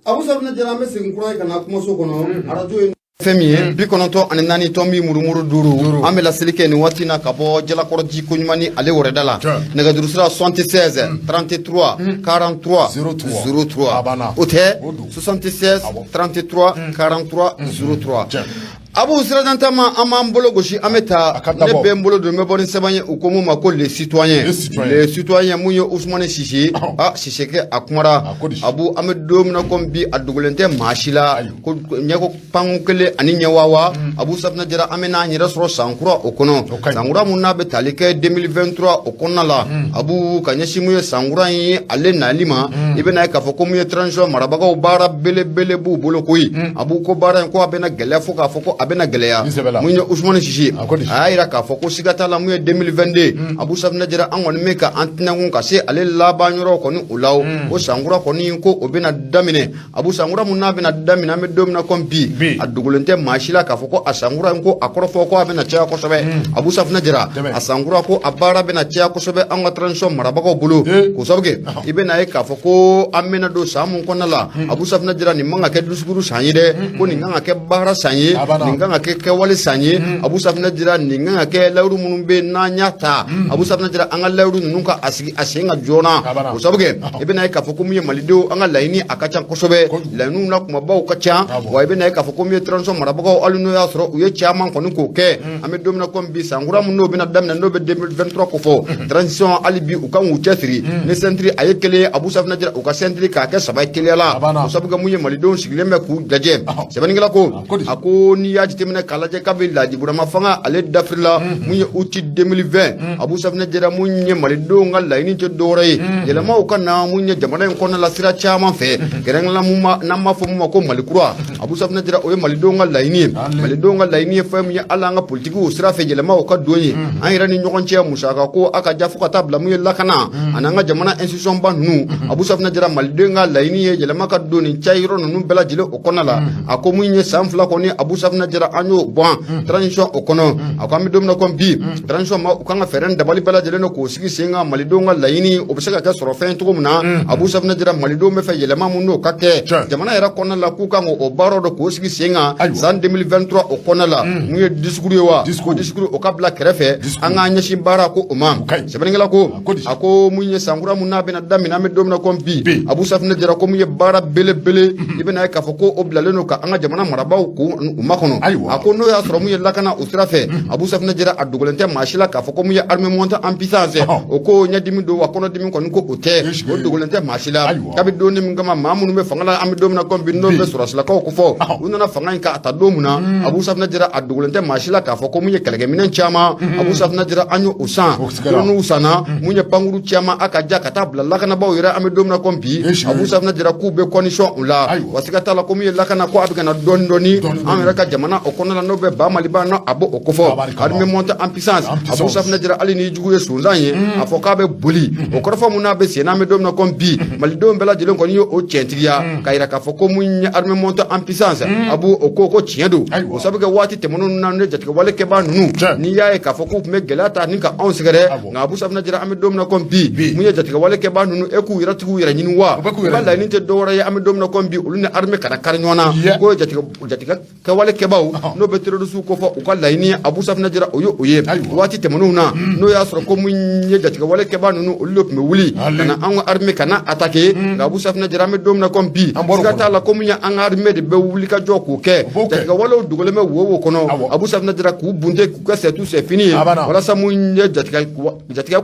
Abu Safinɛ Jara, an bɛ segin kura ye ka na kumaso kɔnɔ, arajo ye fɛn min ye 94 tomi murumuru 5. An bɛ laseli kɛ nin waati na ka bɔ Jalakɔrɔ ji koɲuman ni ale wɛrɛda la. Nɛgɛjuru sira 76 33 43 03, o tɛ 76 33 43 03. Abu sirajantama, an b'an bolo gosi, an bɛ taa. Ne bɛ n bolo don, n bɛ bɔ ni sɛbɛn ye, u ko mun ma ko Le Citoyen. Le Citoyen, mun ye Usumani Sise, a Sise kɛ, a kumara. Abu, an bɛ don min na komi bi, a dogolen tɛ maa si la ko ɲɛko panko kelen ani ɲɛwawa. Abu Safinɛ Jara, an bɛ n'an yɛrɛ sɔrɔ san kura o kɔnɔ, san kura mun n'a bɛ tali kɛ 2023 o kɔnɔna la. Abu, ka ɲɛsin mun ye san kura in ale nali ma, i bɛna ye k'a fɔ ko mun ye transition marabagaw, baara belebele b'u bolo koyi. Abu ko baara in ko a bɛna gɛlɛya fo k'a fɔ ko a bɛna gɛlɛya. Mun ye Usumani Sise, a y'a jira k'a fɔ ko siga t'a la, mun ye 2022, Abu Safinɛ Jara, an kɔni bɛ ka an tɛnɛnkun ka se ale laban yɔrɔ kɔni o la. Ko sankura kɔni ko o bɛna daminɛ. Abu, sankura mun n'a bɛna daminɛ, an bɛ don min na komi bi, a dogolen tɛ maa si la k'a fɔ ko a sankura in ko a kɔrɔfɔ ko a bɛna caya kosɛbɛ. Abu Safinɛ Jara, a sankura ko a baara bɛna caya kosɛbɛ an ka transition marabagaw bolo, k'o sababu kɛ i bɛna ye k'a fɔ ko an bɛna don san mun kɔnɔna la, Abu Safinɛ Jara, nin man ka kɛ discours san ye dɛ, ko nin kan ka kɛ baara san ye, nin kan ka kɛ kɛwale san ye. Abu Safinɛ Jara, nin kan ka kɛ layiru minnu bɛ n'an y'a ta, Abu Safinɛ Jara, an ka layiru ninnu ka a sigi a sen ka joona, o sababu kɛ i bɛna ye k'a fɔ ko mun ye malidenw, an ka laɲini a ka ca kosɛbɛ, laɲiniw na kumabaw ka ca. Wa i bɛna ye k'a fɔ ko mun ye transition marabagaw, hali n'o y'a sɔrɔ u ye caman kɔni k'o kɛ, an bɛ don min na komi bi, sankura min n'o bɛna daminɛ, n'o bɛ 2023 ko fɔ, transition hali bi u kan k'u cɛsiri ni ceinture a ye kelen ye, Abu Safinɛ Jara, u ka ceinture k'a kɛ saba ye teliya la, o sababu kɛ mun ye malidenw sigilen bɛ k'u lajɛ. Sɛbɛnnikɛla ko, a ko n'i y'a jateminɛ k'a lajɛ, kabi Laji Burama fanga ale dafirila, mun ye août 2020, Abu Safinɛ Jara, mun ye malidenw ka laɲini tɛ dɔwɛrɛ ye, yɛlɛmaw ka na mun ye jamana in kɔnɔna la sira caman fɛ, kɛrɛnkɛrɛnnenya mun ma n'an b'a fɔ mun ma ko Mali kura. Abu Safinɛ Jara, o ye malidenw ka laɲini ye. Malidenw ka laɲini ye fɛn min ye, hali an ka politikiw sira fɛ, yɛlɛmaw ka don ye an yɛrɛ ni ɲɔgɔn cɛ, musaka ko a ka ja, fo ka taa bila mun ye lakana ani an ka jamana institution ba ninnu. Abu Safinɛ Jara, maliden ka laɲini ye yɛlɛma ka don nin ca yɔrɔ ninnu bɛɛ lajɛlen o kɔnɔna la. A ko mun ye san 2 kɔni, Abu Safinɛ Jara, an y'o bɔn transition o kɔnɔ. A ko an bɛ don min na komi bi, transition ma u kan ka fɛɛrɛ ni dabali bɛɛ lajɛlen don k'o sigi sen kan, malidenw ka laɲini o bɛ se ka kɛ sɔrɔ fɛn cogo min na. Abu Safinɛ Jara, malidenw bɛ fɛ yɛlɛma mun n'o ka kɛ jamana yɛrɛ kɔnɔna la, k'u kan k'o baara dɔ k'o sigi sen kan san 2023 o kɔnɔna la. Mun ye discours ye wa, ko discours o ka bila kɛrɛfɛ, an k'an ɲɛsin baara ko o ma. Sɛbɛnnikɛla ko, a ko mun ye sankura mun n'a bɛna daminɛ, an bɛ don min na komi bi, Abu Safinɛ Jara, ko mun ye baara belebele, i bɛna ye k'a fɔ ko o bilalen don ka an ka jamana marabaaw k'u u makɔnɔ. A ko n'o y'a sɔrɔ mun ye lakana o sira fɛ, Abu Safinɛ Jara, a dogolen tɛ maa si la k'a fɔ ko mun ye armée montée en puissance, o ko ɲɛdimi don wa kɔnɔdimi kɔni ko o tɛ, o dogolen tɛ maa si la. Kabi don min kama maa minnu bɛ fanga la, an bɛ don min na komi bi, n'o bɛ sɔrɔsilakaw ko fɔ, u nana fanga in k'a ta don min na, Abu Safinɛ Jara, a dogolen tɛ maa si la k'a fɔ ko mun ye kɛlɛkɛminɛn caman, Abu Safinɛ Jara, an y'o san, n'u sanna, mun ye pankuru caman, a ka ja ka taa bila lakanabaaw yɛrɛ, an bɛ don min na komi bi, Abu Safinɛ Jara, k'u bɛ condition u la. Wa siga t'a la ko mun ye lakana ko a bɛ ka na dɔɔni dɔɔni an yɛrɛ ka jamana o kɔnɔna la, n'o bɛ ba Maliba n'o a b'o kofɔ armée montée en puissance. Abu Safinɛ Jara, hali ni jugu ye sonsan ye a fɔ k'a bɛ boli, o kɔrɔfɔ mun n'a bɛ sen na, an bɛ don min na komi bi, malidenw bɛɛ lajɛlen kɔni ye o tiɲɛtigiya ka yira k'a fɔ ko mun ye armée montée en puissance, a b'o o ko ko tiɲɛ don. O sabu kɛ waati tɛmɛnenw na, ne jatigɛwale kɛbaa ninnu, n'i y'a ye k'a fɔ k'u tun bɛ gɛlɛya ta ni ka anw sɛgɛrɛ, nka Abu Safinɛ Jara, an bɛ don min na komi bi, mun ye jatigɛwale kɛbaa ninnu, e k'u yɛrɛ tigiw yɛrɛ ɲini wa, u ka laɲini tɛ dɔwɛrɛ ye, an bɛ don min na komi bi, olu ni armée kana kari ɲɔgɔn na, ko jatigɛ kɛwale kɛbaw n'o bɛ terroriste ko fɔ, u ka laɲini, Abu Safinɛ Jara, o ye o ye. Waati tɛmɛnenw na, n'o y'a sɔrɔ ko mun ye jatigɛwale kɛbaa ninnu, olu de tun bɛ wuli ka na an ka armée kana attaquer, nka Abu Safinɛ Jara, an bɛ don min na komi bi, siga t'a la ko mun ye an ka armée de bɛ wuli ka jɔ k'o kɛ. Jatigɛwalew dogolen bɛ wo wo kɔnɔ, Abu Safinɛ Jara, k'u bunte k'u kɛ c'est tout, c'est fini ye, walasa mun ye jatigɛ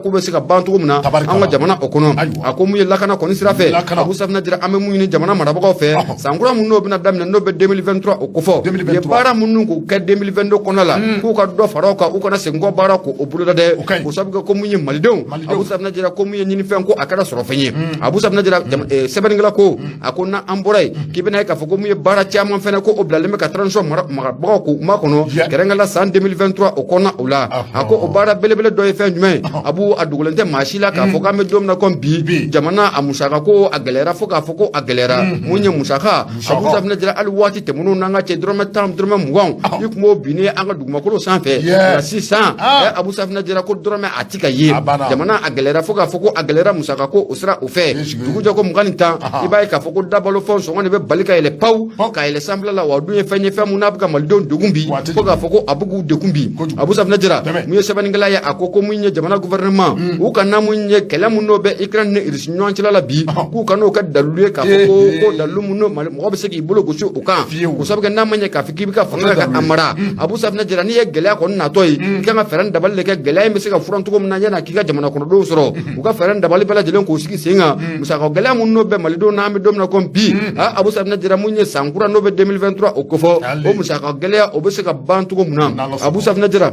ko bɛ se ka ban cogo min na an ka jamana o kɔnɔ. A ko mun ye lakana kɔni sira fɛ, Abu Safinɛ Jara, an bɛ mun ɲini jamana marabagaw fɛ, sankura mun n'o bɛna daminɛ, n'o bɛ 2023 o kofɔ, u ye baara minnu k'o kɛ 2022 kɔnɔ la, k'u ka dɔ fara o kan, u kana segin kɔ baara k'o boloda dɛ, k'o sababu kɛ ko mun ye malidenw, Abu Safinɛ Jara, ko mun ye ɲinifɛn ko a kɛra sɔrɔfɛn ye. Abu Safinɛ Jara, sɛbɛnnikɛla ko, a ko n'an bɔra yen, k'i bɛna ye k'a fɔ ko mun ye baara caman fɛnɛ ko o bilalen bɛ ka transition marabagaw k'u makɔnɔ, kɛrɛnkɛrɛn san 2023 o kɔnɔ o la. A ko o baara belebele dɔ ye fɛn jumɛn ye? Abu, a dogolen tɛ maa si la k'a fɔ k'an bɛ don min na komi bi, jamana a musaka ko a gɛlɛyara fo k'a fɔ ko a gɛlɛyara. Mun ye musaka, Abu Safinɛ Jara, hali waati tɛmɛnenw n'an ka cɛ dɔrɔmɛ 10, dɔrɔmɛ dɔrɔmɛ 20 i tun b'o binnen an ka dugumakolo sanfɛ, nka sisan Abu Safinɛ Jara ko dɔrɔmɛ a ti ka ye. Jamana a gɛlɛyara fo k'a fɔ ko a gɛlɛyara musaka ko o sira o fɛ. Dugujɛ ko 10 ni 10, i b'a ye k'a fɔ ko dabalofɛnw sɔngɔ de bɛ bali ka yɛlɛ pawu ka yɛlɛ sanfɛla la. Wa dun ye fɛn ye, fɛn mun n'a bɛ ka malidenw degun bi, fo k'a fɔ ko a bɛ k'u degun bi. Abu Safinɛ Jara, mun ye sɛbɛnnikɛla ye, a ko ko mun ye jamana gouvernement, u kana mun ye kɛlɛ mun n'o bɛ Ukraine ni Russie ɲɔgɔn cɛla la bi, k'u kan'o kɛ dalilu ye k'a fɔ ko dalilu mun n'o mɔgɔ bɛ se k'i bolo gosi o kan, k'o sabu kɛ n'a ma ɲɛ k'a fɔ k'i bɛ ka fanga ka a mara. Abu Safinɛ Jara, n'i ye gɛlɛya kɔni natɔ ye, i kan ka fɛɛrɛ ni dabali de kɛ gɛlɛya in bɛ se ka furan cogo min na, yanni k'i ka jamana kɔnɔdenw sɔrɔ, u ka fɛɛrɛ ni dabali bɛɛ lajɛlen k'o sigi sen kan. Musaka gɛlɛya mun n'o bɛ malidenw na, an bɛ don min na komi bi, Abu Safinɛ Jara, mun ye san kura n'o bɛ 2023 o kofɔ, o musaka gɛlɛya o bɛ se ka ban cogo min na. Abu Safinɛ Jara,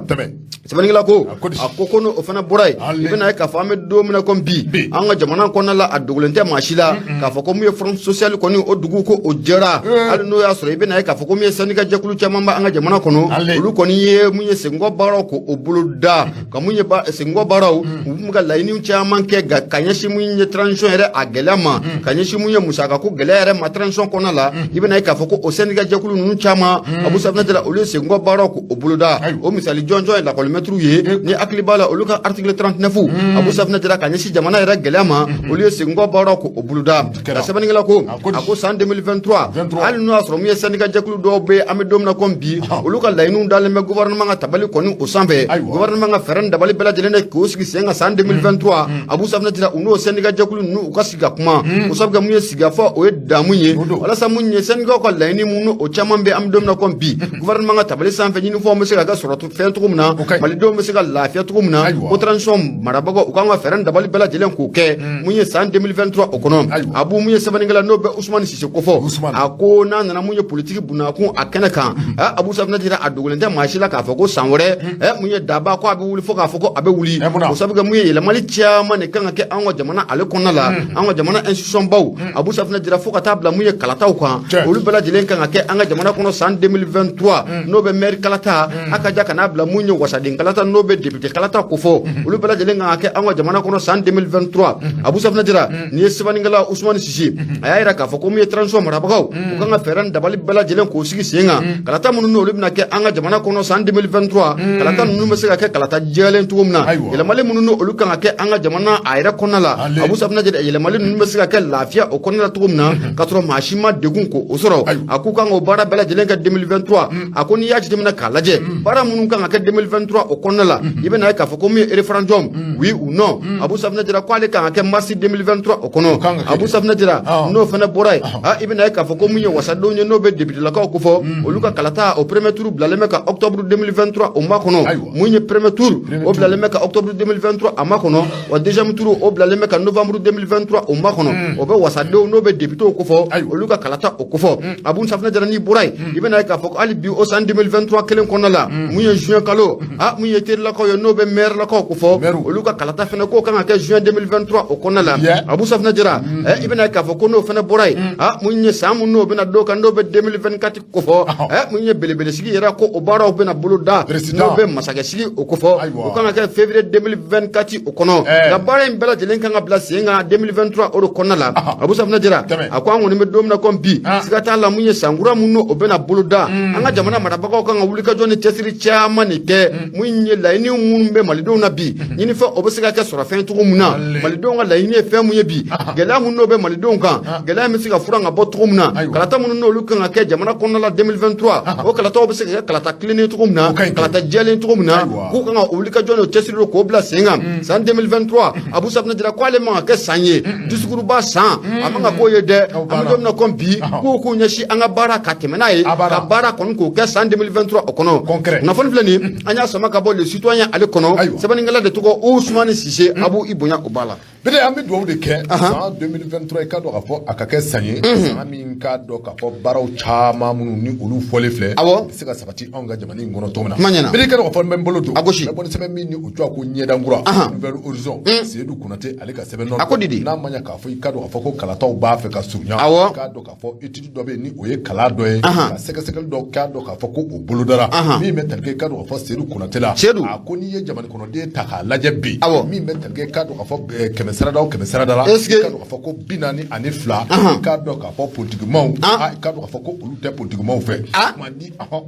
sɛbɛnnikɛla ko, a ko ko n'o fana bɔra yen, i bɛna ye k'a fɔ an bɛ don min na komi bi, an ka jamana kɔnɔna la, a dogolen tɛ maa si la k'a fɔ ko mun ye front social kɔni, o dugu ko o jɛra. Hali n'o y'a sɔrɔ i bɛna ye k'a fɔ ko mun ye syndicat jɛkulu caman bɛ an ka jamana kɔnɔ, olu kɔni ye mun ye seginkɔ baaraw ko o bolo da ka mun ye seginkɔ baaraw, u bɛ ka laɲiniw caman kɛ ka ɲɛsin mun ye transition yɛrɛ a gɛlɛya ma, ka ɲɛsin mun ye musaka ko gɛlɛya yɛrɛ ma transition kɔnɔna la. I bɛna ye k'a fɔ ko o syndicat jɛkulu ninnu caman, Abu Safinɛ Jara, olu ye seginkɔ baaraw ko o bolo da. O misali jɔnjɔn ye lakɔlimɛtiriw ye. Ni hakili b'a la, olu ka article 39, Abu Safinɛ Jara, ka ɲɛsin jamana yɛrɛ gɛlɛya ma, olu ye seginkɔ baaraw ko o bolo da. Ka sɛbɛnnikɛla ko, a ko san 2023, hali n'o y'a sɔrɔ mun ye syndicat jɛkulu dɔw bɛ, an bɛ don min na komi bi, olu ka laɲiniw dalen bɛ gouvernement ka tabali kɔni o sanfɛ, gouvernement ka fɛɛrɛ ni dabali bɛɛ lajɛlen de k'o sigi sen kan san 2023. Abu Safinɛ Jara, u n'o syndicat jɛkulu ninnu, u ka sigi ka kuma, o sabu kɛ mun ye sigikafɔ o ye damu ye, walasa mun ye syndicat ka laɲini mun o caman bɛ, an bɛ don min na komi bi, gouvernement ka tabali sanfɛ ɲinifɛnw bɛ se ka kɛ sɔrɔ fɛn cogo min na, malidenw bɛ se ka lafiya cogo min na, ko transition marabagaw u kan ka fɛɛrɛ ni dabali bɛɛ lajɛlen k'o kɛ mun ye san 2023 o kɔnɔ. Abu, mun ye sɛbɛnnikɛla n'o bɛ Usumani Sise kofɔ, a ko n'a nana mun ye politiki bunakun a kɛnɛ kan, Abu Safinɛ Jara, a dogolen tɛ maa si la k'a fɔ ko san wɛrɛ, mun ye daba ko a bɛ wuli, fo k'a fɔ ko a bɛ wuli, o sabu kɛ mun ye yɛlɛmali caman de kan ka kɛ an ka jamana ale kɔnɔna la, an ka jamana institution baw. Abu Safinɛ Jara, fo ka taa bila mun ye kalataw kan, olu bɛɛ lajɛlen kan ka kɛ an ka jamana kɔnɔ san 2023, n'o bɛ maire kalata a ka ja ka n'a bila mun ye wasaden kalata, n'o bɛ député kalata kofɔ, olu bɛɛ lajɛlen kan ka kɛ an ka jamana kɔnɔ san 2023. Abu Safinɛ Jara, n'i ye sɛbɛnnikɛla Usumani Sise, a y'a yira k'a fɔ ko mun ye transition marabagaw, u kan ka fɛɛrɛ ni dabali bɛɛ lajɛlen k'o sigi sen kan, kalata minnu n'olu bɛna kɛ an ka jamana kɔnɔ san 2023, kalata ninnu bɛ se ka kɛ kalata jɛlen cogo min na, yɛlɛmali minnu n'olu kan ka kɛ an ka jamana a yɛrɛ kɔnɔna la. Abu Safinɛ Jara, yɛlɛmali ninnu bɛ se ka kɛ lafiya o kɔnɔna la cogo min na, k'a sɔrɔ maa si ma degun k'o sɔrɔ. A k'u kan k'o baara bɛɛ lajɛlen kɛ 2023. A ko n'i y'a jateminɛ k'a lajɛ, baara minnu kan ka kɛ 2023 o kɔnɔna la, i bɛna ye k'a fɔ ko min ye référendum, oui ou non, Abu Safinɛ Jara ko ale kan ka kɛ mars 2023 o kɔnɔ. Abu Safinɛ Jara, n'o fana bɔra yen, i bɛna ye k'a fɔ ko min ye wasadenw ye, n'o bɛ député-lakaw kofɔ, olu ka kalata o premier tour bilalen bɛ ka octobre 2023 o makɔnɔ. Mun ye premier tour o bilalen bɛ ka octobre 2023 a makɔnɔ, wa deuxième tour o bilalen bɛ ka novembre 2023 o makɔnɔ. O bɛ wasadenw, n'o bɛ députéw kofɔ, olu ka kalata o kofɔ. Abu Safinɛ Jara, n'i bɔra yen, i bɛna ye k'a fɔ hali bi o san 2023 kelen kɔnɔna la, mun ye juin kalo, mun ye terilakaw ye, n'o bɛ maire-lakaw kofɔ, olu ka kalata fana k'o kan ka kɛ juin 2023 o kɔnɔna la. Abu Safinɛ Jara, i bɛna ye k'a fɔ ko n'o fana bɔra yen, mun ye san mun n'o bɛna dɔw kan, n'o bɛ 2024 kofɔ, mun ye belebele sigi yɛrɛ ko o baaraw bɛna bolo da, n'o bɛ masakɛ sigi o kofɔ, o kan ka kɛ février 2024 o kɔnɔ. Nka baara in bɛɛ lajɛlen kan ka bila sen kan 2023 o de kɔnɔna la. Abu Safinɛ Jara, a ko an kɔni bɛ don min na komi bi, siga t'a la, mun ye sankura mun n'o bɛna bolo da, an ka jamana marabagaw kan ka wulikajɔ ni cɛsiri caman de kɛ, mun ye laɲini minnu bɛ malidenw na bi ɲinifɛn, o bɛ se ka kɛ sɔrɔ fɛn cogo min na. Malidenw ka laɲini ye fɛn mun ye bi, gɛlɛya mun n'o bɛ malidenw kan, gɛlɛya bɛ se ka furan ka bɔ cogo min na, kalata minnu n'olu kan ka kɛ jamana kɔnɔna la 2023, o kalataw bɛ se ka kɛ kalata tilennen cogo min na, kalata jɛlen cogo min na, k'u kan ka wulikajɔ n'o cɛsiri don k'o bila sen kan san 2023. Abu Safinɛ Jara ko ale man ka kɛ san ye discours san, a man ka k'o ye dɛ. An bɛ don min na komi bi, k'u ɲɛsin an ka baara ka tɛmɛ n'a ye, ka baara kɔni k'o kɛ san 2023 o kɔnɔ. Kunnafoni filɛ nin, an y'a sama ka bɔ Le Citoyen ale kɔnɔ, sɛbɛnnikɛla de tɔgɔ Usumani Sise. Abu, i bonya o b'a la. Bere, an bɛ dugawu de kɛ san 2023, i ka dɔn k'a fɔ a ka kɛ san ye, san min k'a dɔn k'a fɔ baaraw caman minnu ni olu fɔlen filɛ, bɛ se ka sabati anw ka jamana in kɔnɔ cogo min na. Kuma ɲɛna. Bere, i ka dɔn k'a fɔ n bɛ n bolo don. A gosi. N bɛ bɔ ni sɛbɛn min ni o tɔgɔ ko Ɲɛdankura, Nouvel Horizon, Seyidu Konate ale ka sɛbɛn nɔ. A ko di? N'a ma ɲɛ k'a fɔ i ka dɔn k'a fɔ ko kalataw b'a fɛ ka surunya. I k'a dɔn k'a fɔ étude dɔ bɛ yen ni o ye kalan dɔ ye, ka sɛgɛsɛgɛli dɔ k'a dɔn k'a fɔ ko o bolodara min bɛ tali kɛ, i ka dɔn k'a fɔ Seyidu Konate la. Seyidu. A ko n'i ye jamana kɔnɔden ta k'a lajɛ bi, min bɛ tali kɛ, i k'a dɔn k'a fɔ kɛmɛ kɛmɛ sarada o kɛmɛ sarada la, Est-ce que- i k'a dɔn k'a fɔ ko 42, i k'a dɔn k'a fɔ politikimaw, i k'a dɔn k'a fɔ ko olu tɛ politikimaw fɛ. Kuma ni ɔhɔn,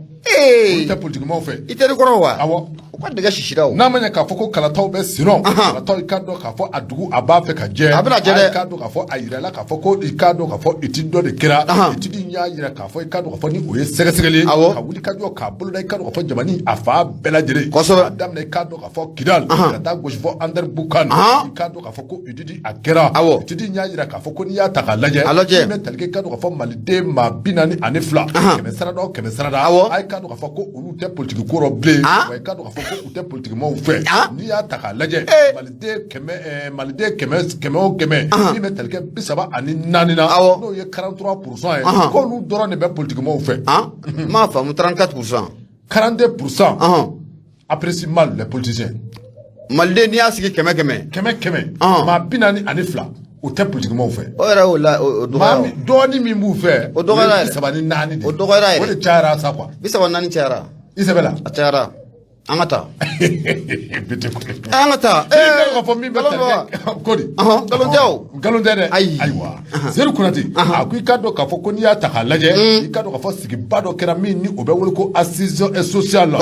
olu tɛ politikimaw fɛ. I teri kɔrɔ wa? Awɔ. U ka dɛgɛ sisira o. N'a ma ɲɛ k'a fɔ ko kalataw bɛ senɔ, kalataw, i k'a dɔn k'a fɔ a dugu a b'a fɛ ka jɛ. A bɛna jɛ dɛ. I k'a dɔn k'a fɔ a yirala k'a fɔ ko, i k'a dɔn k'a fɔ étude dɔ de kɛra. Étude in y'a yira k'a fɔ, i k'a dɔn k'a fɔ ni o ye sɛgɛsɛgɛli ye ka wuli ka jɔ k'a boloda, i k'a dɔn k'a fɔ jamana a fan bɛɛ lajɛlen, k'a daminɛ, i k'a dɔn k'a fɔ Kidal ka taa gosi fɔ Anderamboukane. I k'a dɔn k'a fɔ ko étude a kɛra. Étude in y'a yira k'a fɔ ko n'i y'a ta k'a lajɛ, A lajɛ. min bɛ tali kɛ, i k'a dɔn k'a fɔ maliden maa 42, kɛmɛ sarada o kɛmɛ sarada, a k'a dɔn k'a fɔ ko olu tɛ politiki ko rɔ bilen. Wa i k'a dɔn k'a fɔ ko u tɛ politikimaw fɛ. N'i y'a ta k'a lajɛ, maliden kɛmɛ kɛmɛ o kɛmɛ, min bɛ tali kɛ 34 na, n'o ye 43% ye, k'olu dɔrɔn de bɛ politikimaw fɛ. N m'a faamu, 34%. 42% apprécient mal les politiciens. Maliden, n'i y'a sigi kɛmɛ kɛmɛ, kɛmɛ kɛmɛ, maa 42, o tɛ politikimaw fɛ. O yɛrɛ o la o maa dɔgɔyara. Min dɔɔni min b'u fɛ, O dɔgɔyara ye yɛrɛ. 34 de ye. O dɔgɔyara yɛrɛ. O de cayara sa quoi. 34 cayara. I sɛbɛ la. A cayara, an ka taa. Bi tɛ koyi. An ka taa. I k'a dɔn k'a fɔ min bɛ nkalon tali don wa? kɛ ko di. Nkalon tɛ o. Nkalon tɛ dɛ. Ayi. Ayiwa, Seydou Konate a ko i k'a dɔn k'a fɔ ko n'i y'a ta k'a lajɛ, i k'a dɔn k'a fɔ sigiba dɔ kɛra min ni o bɛ wele ko assise sociale.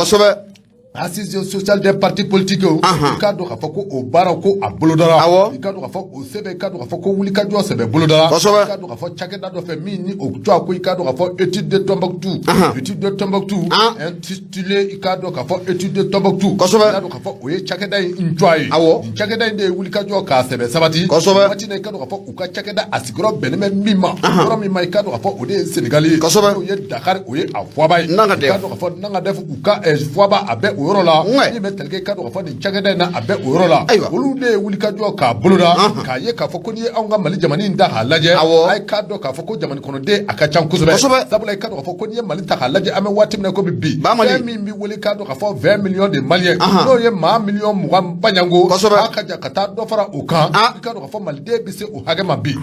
Assise sociale des partis politiques, i k'a dɔn k'a fɔ ko o baara ko a bolodara. I k'a dɔn k'a fɔ o sɛbɛn, i k'a dɔn k'a fɔ ko wulikajɔ sɛbɛn bolodara. I k'a dɔn k'a fɔ cakɛda dɔ fɛ min ni o tɔgɔ ko, i k'a dɔn k'a fɔ étude de Tombouctou. Étude de Tombouctou intitulé, i k'a dɔn k'a fɔ étude de Tombouctou. I k'a dɔn k'a fɔ o ye cakɛda in tɔgɔ ye. Nin cakɛda in de ye wulikajɔ k'a sɛbɛn sabati. Waati na, i k'a dɔn k'a fɔ u ka cakɛda a sigiyɔrɔ bɛnnen bɛ min ma, yɔrɔ min ma, i k'a dɔn k'a fɔ o de ye Sénégal ye. N'o ye Dakar, o ye a foaba ye. Nanga I k'a Def. dɔn k'a fɔ Nanga Def, u ka foaba a bɛ o yɔrɔ la. Min bɛ tali kɛ, i k'a dɔn k'a fɔ nin cakɛda in na, a bɛ o yɔrɔ la. Olu de ye wulikajɔ k'a boloda k'a ye k'a fɔ ko n'i ye anw ka Mali jamana in ta k'a lajɛ, a ye k'a dɔn k'a fɔ ko jamana kɔnɔden a ka ca kosɛbɛ. Sabula i k'a dɔn k'a fɔ ko n'i ye Mali ta k'a lajɛ, an bɛ waati min na komi bi, Ba Mali. fɛn min bɛ wele, k'a dɔn k'a fɔ 20 millions de Maliens, n'o ye maa miliyɔn 20 baɲango, k'a ka jan ka taa dɔ fara o kan. I k'a dɔn k'a fɔ maliden bɛ se o hakɛ ma bi,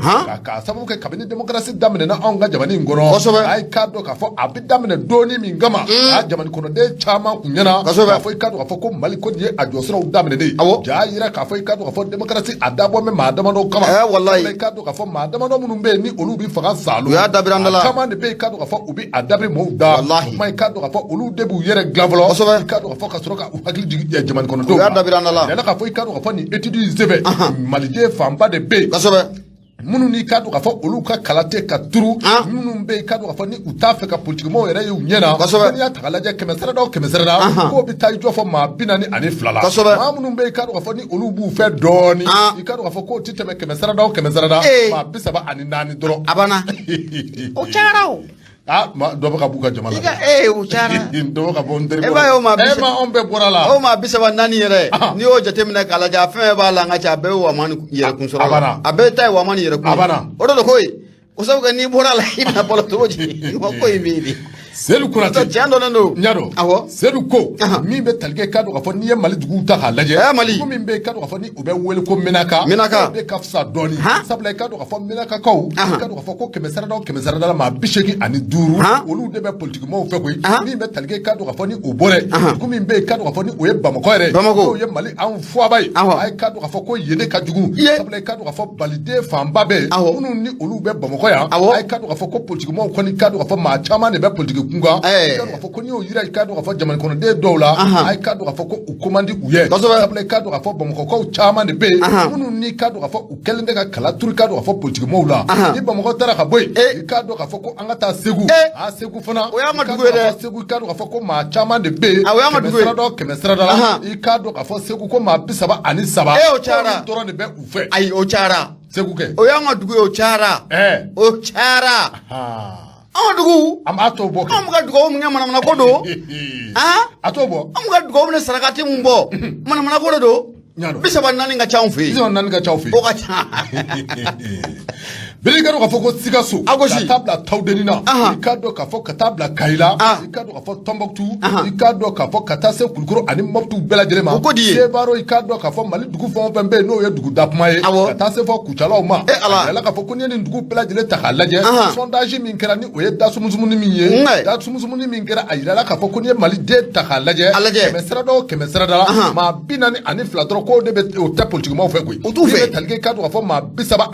k'a sababu kɛ kabini démocratie daminɛna anw ka jamana in kɔnɔ, a ye k'a dɔn k'a fɔ a bɛ daminɛ donni min kama, a jamana kɔnɔden caman kun ɲɛna k'a fɔ, i k'a dɔn k'a fɔ ko Mali ko nin ye a jɔsiraw daminɛ ye. Jaa yira k'a fɔ, i k'a dɔn k'a fɔ démocratie a dabɔ bɛ maa damadɔ kama. Walayi. Sabula i k'a dɔn k'a fɔ maa damadɔ minnu bɛ yen ni olu bɛ fanga salo, U y'a dabiri an da la. a caman de bɛ yen, i k'a dɔn k'a fɔ u bɛ a dabiri maaw da. Walahi. O kuma, i k'a dɔn k'a fɔ olu de b'u yɛrɛ dilan fɔlɔ. I k'a dɔn k'a fɔ ka sɔrɔ ka u hakili jigin jamana kɔnɔdenw U y'a dabiri an da la. Yala k'a fɔ, i k'a dɔn k'a fɔ nin étude in senfɛ, maliden fanba de bɛ yen minnu n'i k'a dɔn k'a fɔ olu ka kala tɛ ka turu, minnu bɛ yen, i k'a dɔn k'a fɔ ni u t'a fɛ ka politikimɔgɔw yɛrɛ ye u ɲɛ na. N'i y'a ta k'a lajɛ, kɛmɛ sarada o kɛmɛ sarada, k'o bɛ taa i jɔ fɔ maa 42 la. Maa minnu bɛ yen, i k'a dɔn k'a fɔ ni olu b'u fɛ dɔɔni, i k'a dɔn k'a fɔ k'o tɛ tɛmɛ kɛmɛ sarada o kɛmɛ sarada, maa 34 dɔrɔn. A banna, o cayara o. Ah, ma dɔ bɛ ka b'u ka jama la. I ka o cayara. Dɔ bɛ ka bɔ n teri. E b'a ye o maa e ma anw bɛɛ bɔra la. O maa 34 yɛrɛ, n'i y'o jateminɛ k'a lajɛ, a fɛn fɛn b'a la, an ka ca, a bɛɛ ye wamani yɛrɛ kun sɔrɔ A banna. la. A bɛɛ ta ye wamani yɛrɛ kun ye. A banna. O de don koyi, o sabu kɛ n'i bɔra la, i bɛna balo cogo di? Wa ko in bɛ yen de. Seydou Konate. Tiɲɛ dɔnnen don. N y'a dɔn. Seydou ko min bɛ tali kɛ, k'a dɔn k'a fɔ n'i ye Mali duguw ta k'a lajɛ, Mali. Dugu min bɛ yen, k'a dɔn k'a fɔ ni u bɛ wele ko Menaka. Menaka. O de ka fisa dɔɔni. Sabula i k'a dɔn k'a fɔ Menakakaw, i k'a dɔn k'a fɔ ko kɛmɛ sarada o kɛmɛ sarada la, maa 85, olu de bɛ politikimɔgɔw fɛ koyi. Min bɛ tali kɛ, k'a dɔn k'a fɔ ni o bɔra yen, dugu min bɛ yen, k'a dɔn k'a fɔ ni o ye Bamakɔ yɛrɛ ye, Bamako. n'o ye Mali an fuaba ye, a ye k'a dɔn k'a fɔ ko yen de ka jugu. Sabula i k'a dɔn k'a fɔ maliden fanba bɛ yen minnu ni olu bɛ Bamakɔ yan, a ye k'a dɔn k'a fɔ ko politikimɔgɔw kɔni, k'a dɔn k'a fɔ maa caman de bɛ politiki kun kan. I k'a dɔn k'a fɔ ko n'i y'o yira, i k'a dɔn k'a fɔ jamana kɔnɔden dɔw la, a ye k'a dɔn k'a fɔ ko u ko man di u ye. Sabula i k'a dɔn k'a fɔ Bamakɔkaw caman de bɛ yen minnu ni k'a dɔn k'a fɔ u kɛlen tɛ ka kala turu, i k'a dɔn k'a fɔ politikimɔgɔw la. Ni Bamakɔ taara ka bɔ yen, i k'a dɔn k'a fɔ ko an ka taa Segu. A Segu fana, O y'an ka i k'a dugu ye dɔn k'a dɛ. fɔ Segu, i k'a dɔn k'a fɔ ko maa caman de bɛ yen, O y'an ka kɛmɛ dugu ye. sarada o kɛmɛ sarada la, i k'a dɔn k'a fɔ Segu ko maa 33, O cayara. olu dɔrɔn de bɛ u fɛ. Ayi, o cayara. Segu kɛ. O y'an ka dugu ye, o cayara. O cayara. Anw ka dugu. An b'a t'o bɔ kɛ. Anw bɛ ka dugawu min kɛ, manamana ko don. A t'o bɔ. Anw bɛ ka dugawu ni sarakati mun bɔ, manamana ko de don. N y'a dɔn. 34 ka ca anw fɛ yen. 34 ka ca aw fɛ yen. O ka ca. Bili, i ka dɔn k'a fɔ ko Sikaso, A gosi. ka taa bila Tawudeni na, i ka dɔn k'a fɔ ka taa bila Kayila, i ka dɔn k'a fɔ Tɔnbɔkutu, i ka dɔn k'a fɔ ka taa se Kulukoro ani Mɔputu bɛɛ lajɛlen ma. O ko di ye? Sevaro, i ka dɔn k'a fɔ Mali dugu fɛn o fɛn bɛ yen, n'o ye dugu dakuma ye, ka taa se fɔ Kucalaw ma. E Ala. A yirala k'a fɔ ko n'i ye nin dugu bɛɛ lajɛlen ta k'a lajɛ, sondage min kɛra, ni o ye dasumusumuni min ye, dasumusumuni min kɛra, a yirala k'a fɔ ko n'i ye Maliden ta k'a lajɛ, A lajɛ. 100 sirada o 100 sirada la, maa 42 dɔrɔn k'o de bɛ, o tɛ politikimaw fɛ koyi. O t'u fɛ. Min bɛ tali kɛ, i ka dɔn k'a fɔ maa 34,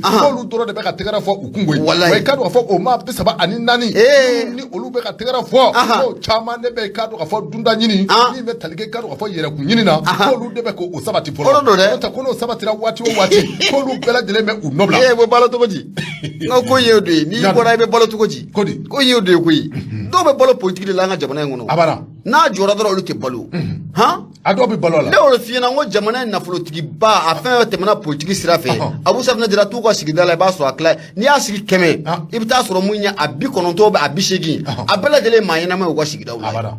k'olu dɔrɔn de bɛ ka tɛgɛrɛ fɔ u kun koyi. Walayi. Wa i ka dɔn k'a fɔ o maa 34, minnu ni olu bɛ ka tɛgɛrɛ fɔ, k'o caman de bɛ, i ka dɔn k'a fɔ dunda ɲini, min bɛ tali kɛ, i ka dɔn k'a fɔ yɛrɛkun ɲini na, k'olu de bɛ k'o sabati fɔlɔ. O de don dɛ. N'o tɛ, ko n'o sabatira waati o waati, k'olu bɛɛ lajɛlen bɛ u nɔ bila. E bɛ balo cogo di? N ka ko ye o de ye. N'i bɔra, i bɛ balo cogo di? Ko di? Ko ye o de ye koyi. Dɔw bɛ balo politiki de la an ka jamana in kɔnɔ. A banna. N'a jɔra dɔrɔn, olu tɛ balo han. A dɔw bɛ balo a la. Ne y'o f'i ɲɛna n ko jamana in nafolotigiba, a fɛn fɛn tɛmɛna politiki sira fɛ, Abu Safinɛ Jara, t'u ka sigida la, i b'a sɔrɔ a tila, n'i y'a sigi 100, i bɛ taa sɔrɔ mun ye a 90 bɛ, a 80, a bɛɛ lajɛlen ye maa ɲɛnama ye u ka sigidaw A la. banna.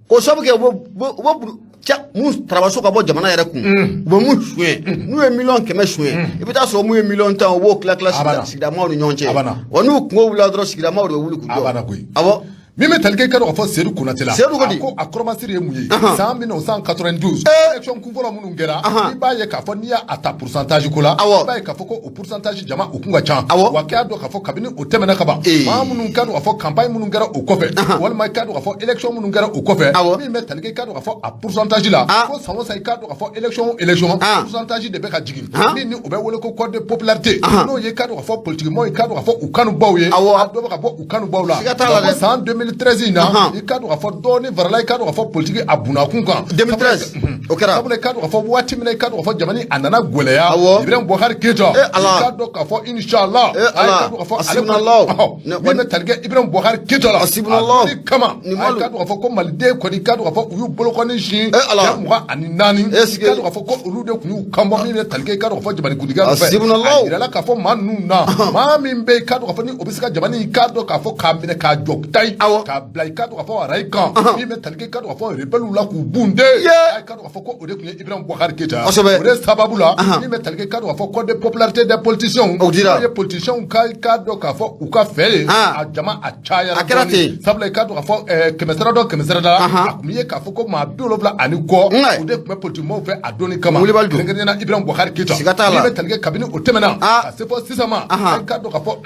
K'o sababu kɛ, u bɛ ca mun tarabaso ka bɔ jamana yɛrɛ kun, u bɛ mun suɲɛ, n'u ye 100 000 000 suɲɛ, i bɛ taa sɔrɔ mun ye 10 000 000, u b'o tila tila A banna. sigidamaw ni ɲɔgɔn A cɛ. banna. Wa n'u kungo wulila dɔrɔn, sigidamaw de bɛ wuli k'u A jɔ. banna koyi. Awɔ. Min bɛ tali kɛ, i ka dɔn k'a fɔ Seydou Konate la. Seydou ko di? A ko a kɔrɔmasiri ye mun ye? San 1992, élection kunfɔlɔ minnu kɛra, i b'a ye k'a fɔ n'i y'a ta pourcentage ko la, i b'a ye k'a fɔ ko o pourcentage jama o kun ka ca. Wa k'a dɔn k'a fɔ kabini o tɛmɛna ka ban, maa minnu ka dɔn k'a fɔ campagne minnu kɛra o kɔfɛ, walima i ka dɔn k'a fɔ élection minnu kɛra o kɔfɛ, min bɛ tali kɛ, i ka dɔn k'a fɔ a pourcentage la, ko san o san, i ka dɔn k'a fɔ élection o élection, pourcentage de bɛ ka jigin, min ni o bɛ wele ko cote de popularité, n'o ye, i ka dɔn k'a fɔ politiquement, i ka dɔn k'a fɔ u kanubaw ye, a dɔ bɛ ka bɔ u kanubaw la. Siga t'a la dɛ. Ko san 2013 in na, i ka dɔn k'a fɔ dɔɔni farala, i ka dɔn k'a fɔ politique a bunakun kan. 2013 o kɛra. Sabula i ka dɔn k'a fɔ waati min na, i ka dɔn k'a fɔ jamana a nana gɛlɛya, Ibrahim Boubacar Keita, Eh, Ala. i ka dɔn k'a fɔ inshallah, Eh, Ala. i ka dɔn k'a fɔ ale Hasbunallahu. Min bɛ tali kɛ Ibrahim Boubacar Keita la, Hasbunallahu. a donni kama, Nin i malo. ka dɔn k'a fɔ ko Maliden kɔni, i ka dɔn k'a fɔ u y'u bolokɔni sin Eh, Ala. 24,000, Eh, i sigi. ka dɔn k'a fɔ ko olu de tun y'u kanbɔ, min bɛ tali kɛ, i ka dɔn k'a fɔ jamana kuntigiya nɔfɛ. Hasbunallahu. A yirala k'a fɔ maa ninnu na, maa min bɛ yen, i ka dɔn k'a fɔ ni o bɛ se ka jamana in, i ka dɔn k'a fɔ k'a minɛ k'a jɔ tayi, k'a bila, i ka dɔn k'a fɔ arayi kan, min bɛ tali kɛ, i ka dɔn k'a fɔ rebelle la k'u bunde, i ka dɔn k'a fɔ ko o de tun ye Ibrahim Boubacar Keita. O de sababu la, min bɛ tali kɛ, i ka dɔn k'a fɔ code de popularité des politiciens, O dira. n'o ye politiciens ka, i ka dɔn k'a fɔ u ka fɛ ye, a jama a cayara A kɛra dɔɔni. ten. Sabula i ka dɔn k'a fɔ 100 sira dɔ 100 sira da la, a tun ye k'a fɔ ko maa 70 ani kɔ, o de tun bɛ politiciens fɛ a donni kama, Wulibali don. kɛrɛnkɛrɛnnenya la Ibrahim Boubacar Keita. Siga t'a la. Min bɛ tali kɛ kabini o tɛmɛna ka se fɔ sisan ma, i ka dɔn k'a fɔ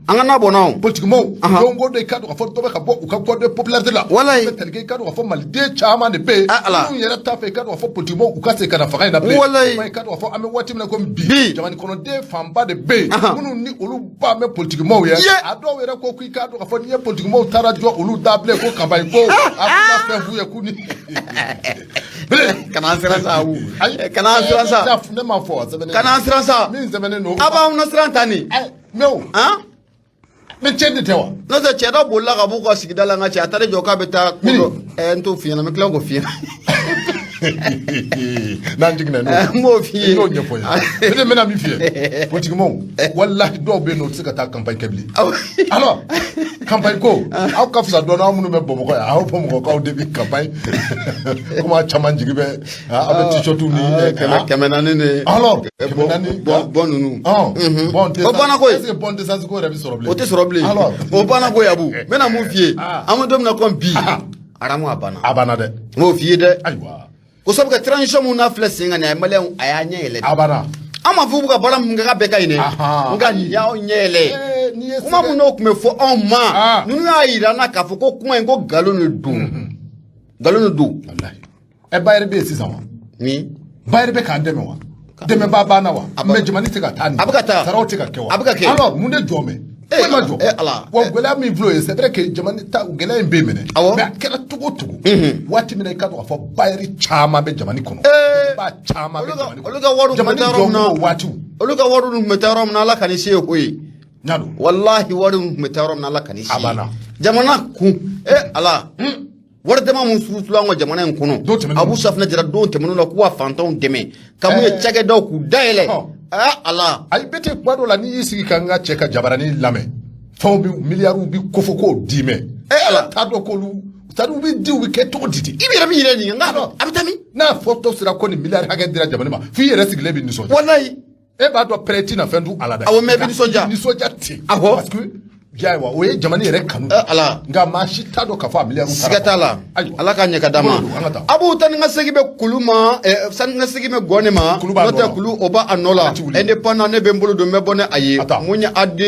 An ka n'a bɔ n'anw. politikimaw, don o don, i ka dɔn k'a fɔ dɔ bɛ ka bɔ u ka code de popularité la. Min bɛ tali kɛ, i ka dɔn k'a fɔ Maliden caman de bɛ yen Ala. minnu yɛrɛ t'a fɛ, i ka dɔn k'a fɔ politikimaw u ka segin ka na fanga in na bilen. Wa i ka dɔn k'a fɔ an bɛ waati min na komi bi, jamana kɔnɔden fanba de bɛ yen minnu ni olu ba bɛ politikimaw ye. A dɔw yɛrɛ ko k'i k'a dɔn k'a fɔ n'i ye politikimaw taara jɔ olu da bilen, ko campagne ko a bɛna fɛn f'u ye k'u ni Kana an siran sa, Abu. Ayi. Kana an siran sa. Ne m'a fɔ, a sɛbɛnnen. Kana an siran sa. Min sɛbɛnnen don. A b'anw na siran ta nin. Mais o Han? Mais cɛ de tɛ wa? N'o tɛ, cɛ dɔ bolila ka b'u ka sigida la, n ka cɛ, a taara jɔ k'a bɛ taa ko Mini. dɔ. N t'o f'i ɲɛna, n bɛ tila k'o f'i ɲɛna. N'an jiginna n'o N b'o f'i ye. N'o ɲɛfɔ n ye, ne de bɛna min f'i ye, politikimaw, walahi, dɔw bɛ yen nɔ, u tɛ se ka taa campagne kɛ bilen. Alors, campagne ko, aw ka fisa dɔɔnin, aw minnu bɛ Bamakɔ yan, aw Bamakɔkaw de bɛ campagne komi aw caman jigi bɛ, aw bɛ t-shirt ni 400 de. Alors, 400. Bɔn ninnu. Bon. O banna koyi. Est-ce que bon d'essence ko yɛrɛ bɛ sɔrɔ bilen? O tɛ sɔrɔ bilen. Alors. O banna koyi, Abu. N bɛna mun f'i ye? An bɛ don min na komi bi, aramu a banna. A banna dɛ. N b'o f'i ye dɛ. Ayiwa. Ko sabu kɛ transition mun n'a filɛ sen kan nin ye, a ye Maliyɛnw, a y'a ɲɛ yɛlɛ. A banna. An ma fɔ k'u ka baara mun kɛ k'a bɛɛ ka ɲi dɛ. Nka nin y'aw ɲɛ yɛlɛ. N'i ye Kuma mun n'o tun bɛ fɔ anw ma, ninnu y'a yira an na k'a fɔ ko kuma in ko nkalon de don, nkalon de don. Walahi, ɛ, bailleur bɛ yen sisan wa? Ni Bailleur bɛ k'an dɛmɛ wa? Dɛmɛba banna wa? Mais jamana tɛ ka taa nin. A bɛ ka taa. Saraw tɛ ka kɛ wa? A bɛ ka kɛ. Alors, mun de jɔ mɛ? Foyi ma jɔ. Eh, Ala. Wa gɛlɛya min filɛ o ye, c'est vrai que jamana ta gɛlɛya in bɛ yen minɛ. Mais a kɛra cogo o cogo, waati min na, i ka dɔn k'a fɔ bailleur caman bɛ jamana kɔnɔ, ba caman bɛ jamana kɔnɔ. Olu ka wariw tun bɛ Jamana taa yɔrɔ min na. jɔ waatiw. Olu ka wariw tun bɛ taa yɔrɔ min na, Ala ka ni se ye koyi. N y'a dɔn. Walahi, wari tun bɛ taa yɔrɔ min na, Ala ka ni se A ye. banna. Jamana kun, e Ala, wari dama mun surutula an ka jamana in kɔnɔ. Don tɛmɛnenw. Abu Safinɛ Jara, don tɛmɛnenw la, k'u ka fantanw dɛmɛ ka mun ye, cakɛdaw k'u dayɛlɛ. Ah Ala. Ayi, bɛɛ tɛ. Kuma dɔw la, n'i y'i sigi ka n ka cɛ ka jabaranin lamɛn, fɛnw bɛ miliyariw bɛ kofɔ k'o d'i mɛ. Eh, Ala. T'a dɔn k'olu, c'est à dire u bɛ di, u bɛ kɛ cogo di ten? I bɛ yɛrɛ min yɛrɛ ɲininka, nka a bɛ taa min? N'a fɔtɔ sera ko nin miliyari hakɛ dira jamana ma, f'i yɛrɛ sigilen bɛ nisɔndiya. Walayi. E b'a dɔn pɛrɛ ti na fɛn dun a la dɛ. Awɔ, mais i bɛ nisɔndiya. Nisɔndiya ten. Awɔ. Parce que ayiwa, o ye jamana yɛrɛ kanu. Ala. Nka maa si t'a dɔn k'a fɔ a miliyari. Siga t'a la. Ayiwa. Ala k'a ɲɛ ka d'a ma. An ka taa. Abu, taa ni ka segin bɛ kulu ma, sani ka segin bɛ gɔni ma. Kulu b'a n'o nɔ tɛ la. Kulu o b'a a nɔ la. A ti wuli. Indépendant, ne bɛ n bolo don, n bɛ bɔ ni a ye. A taa. Mun ye AD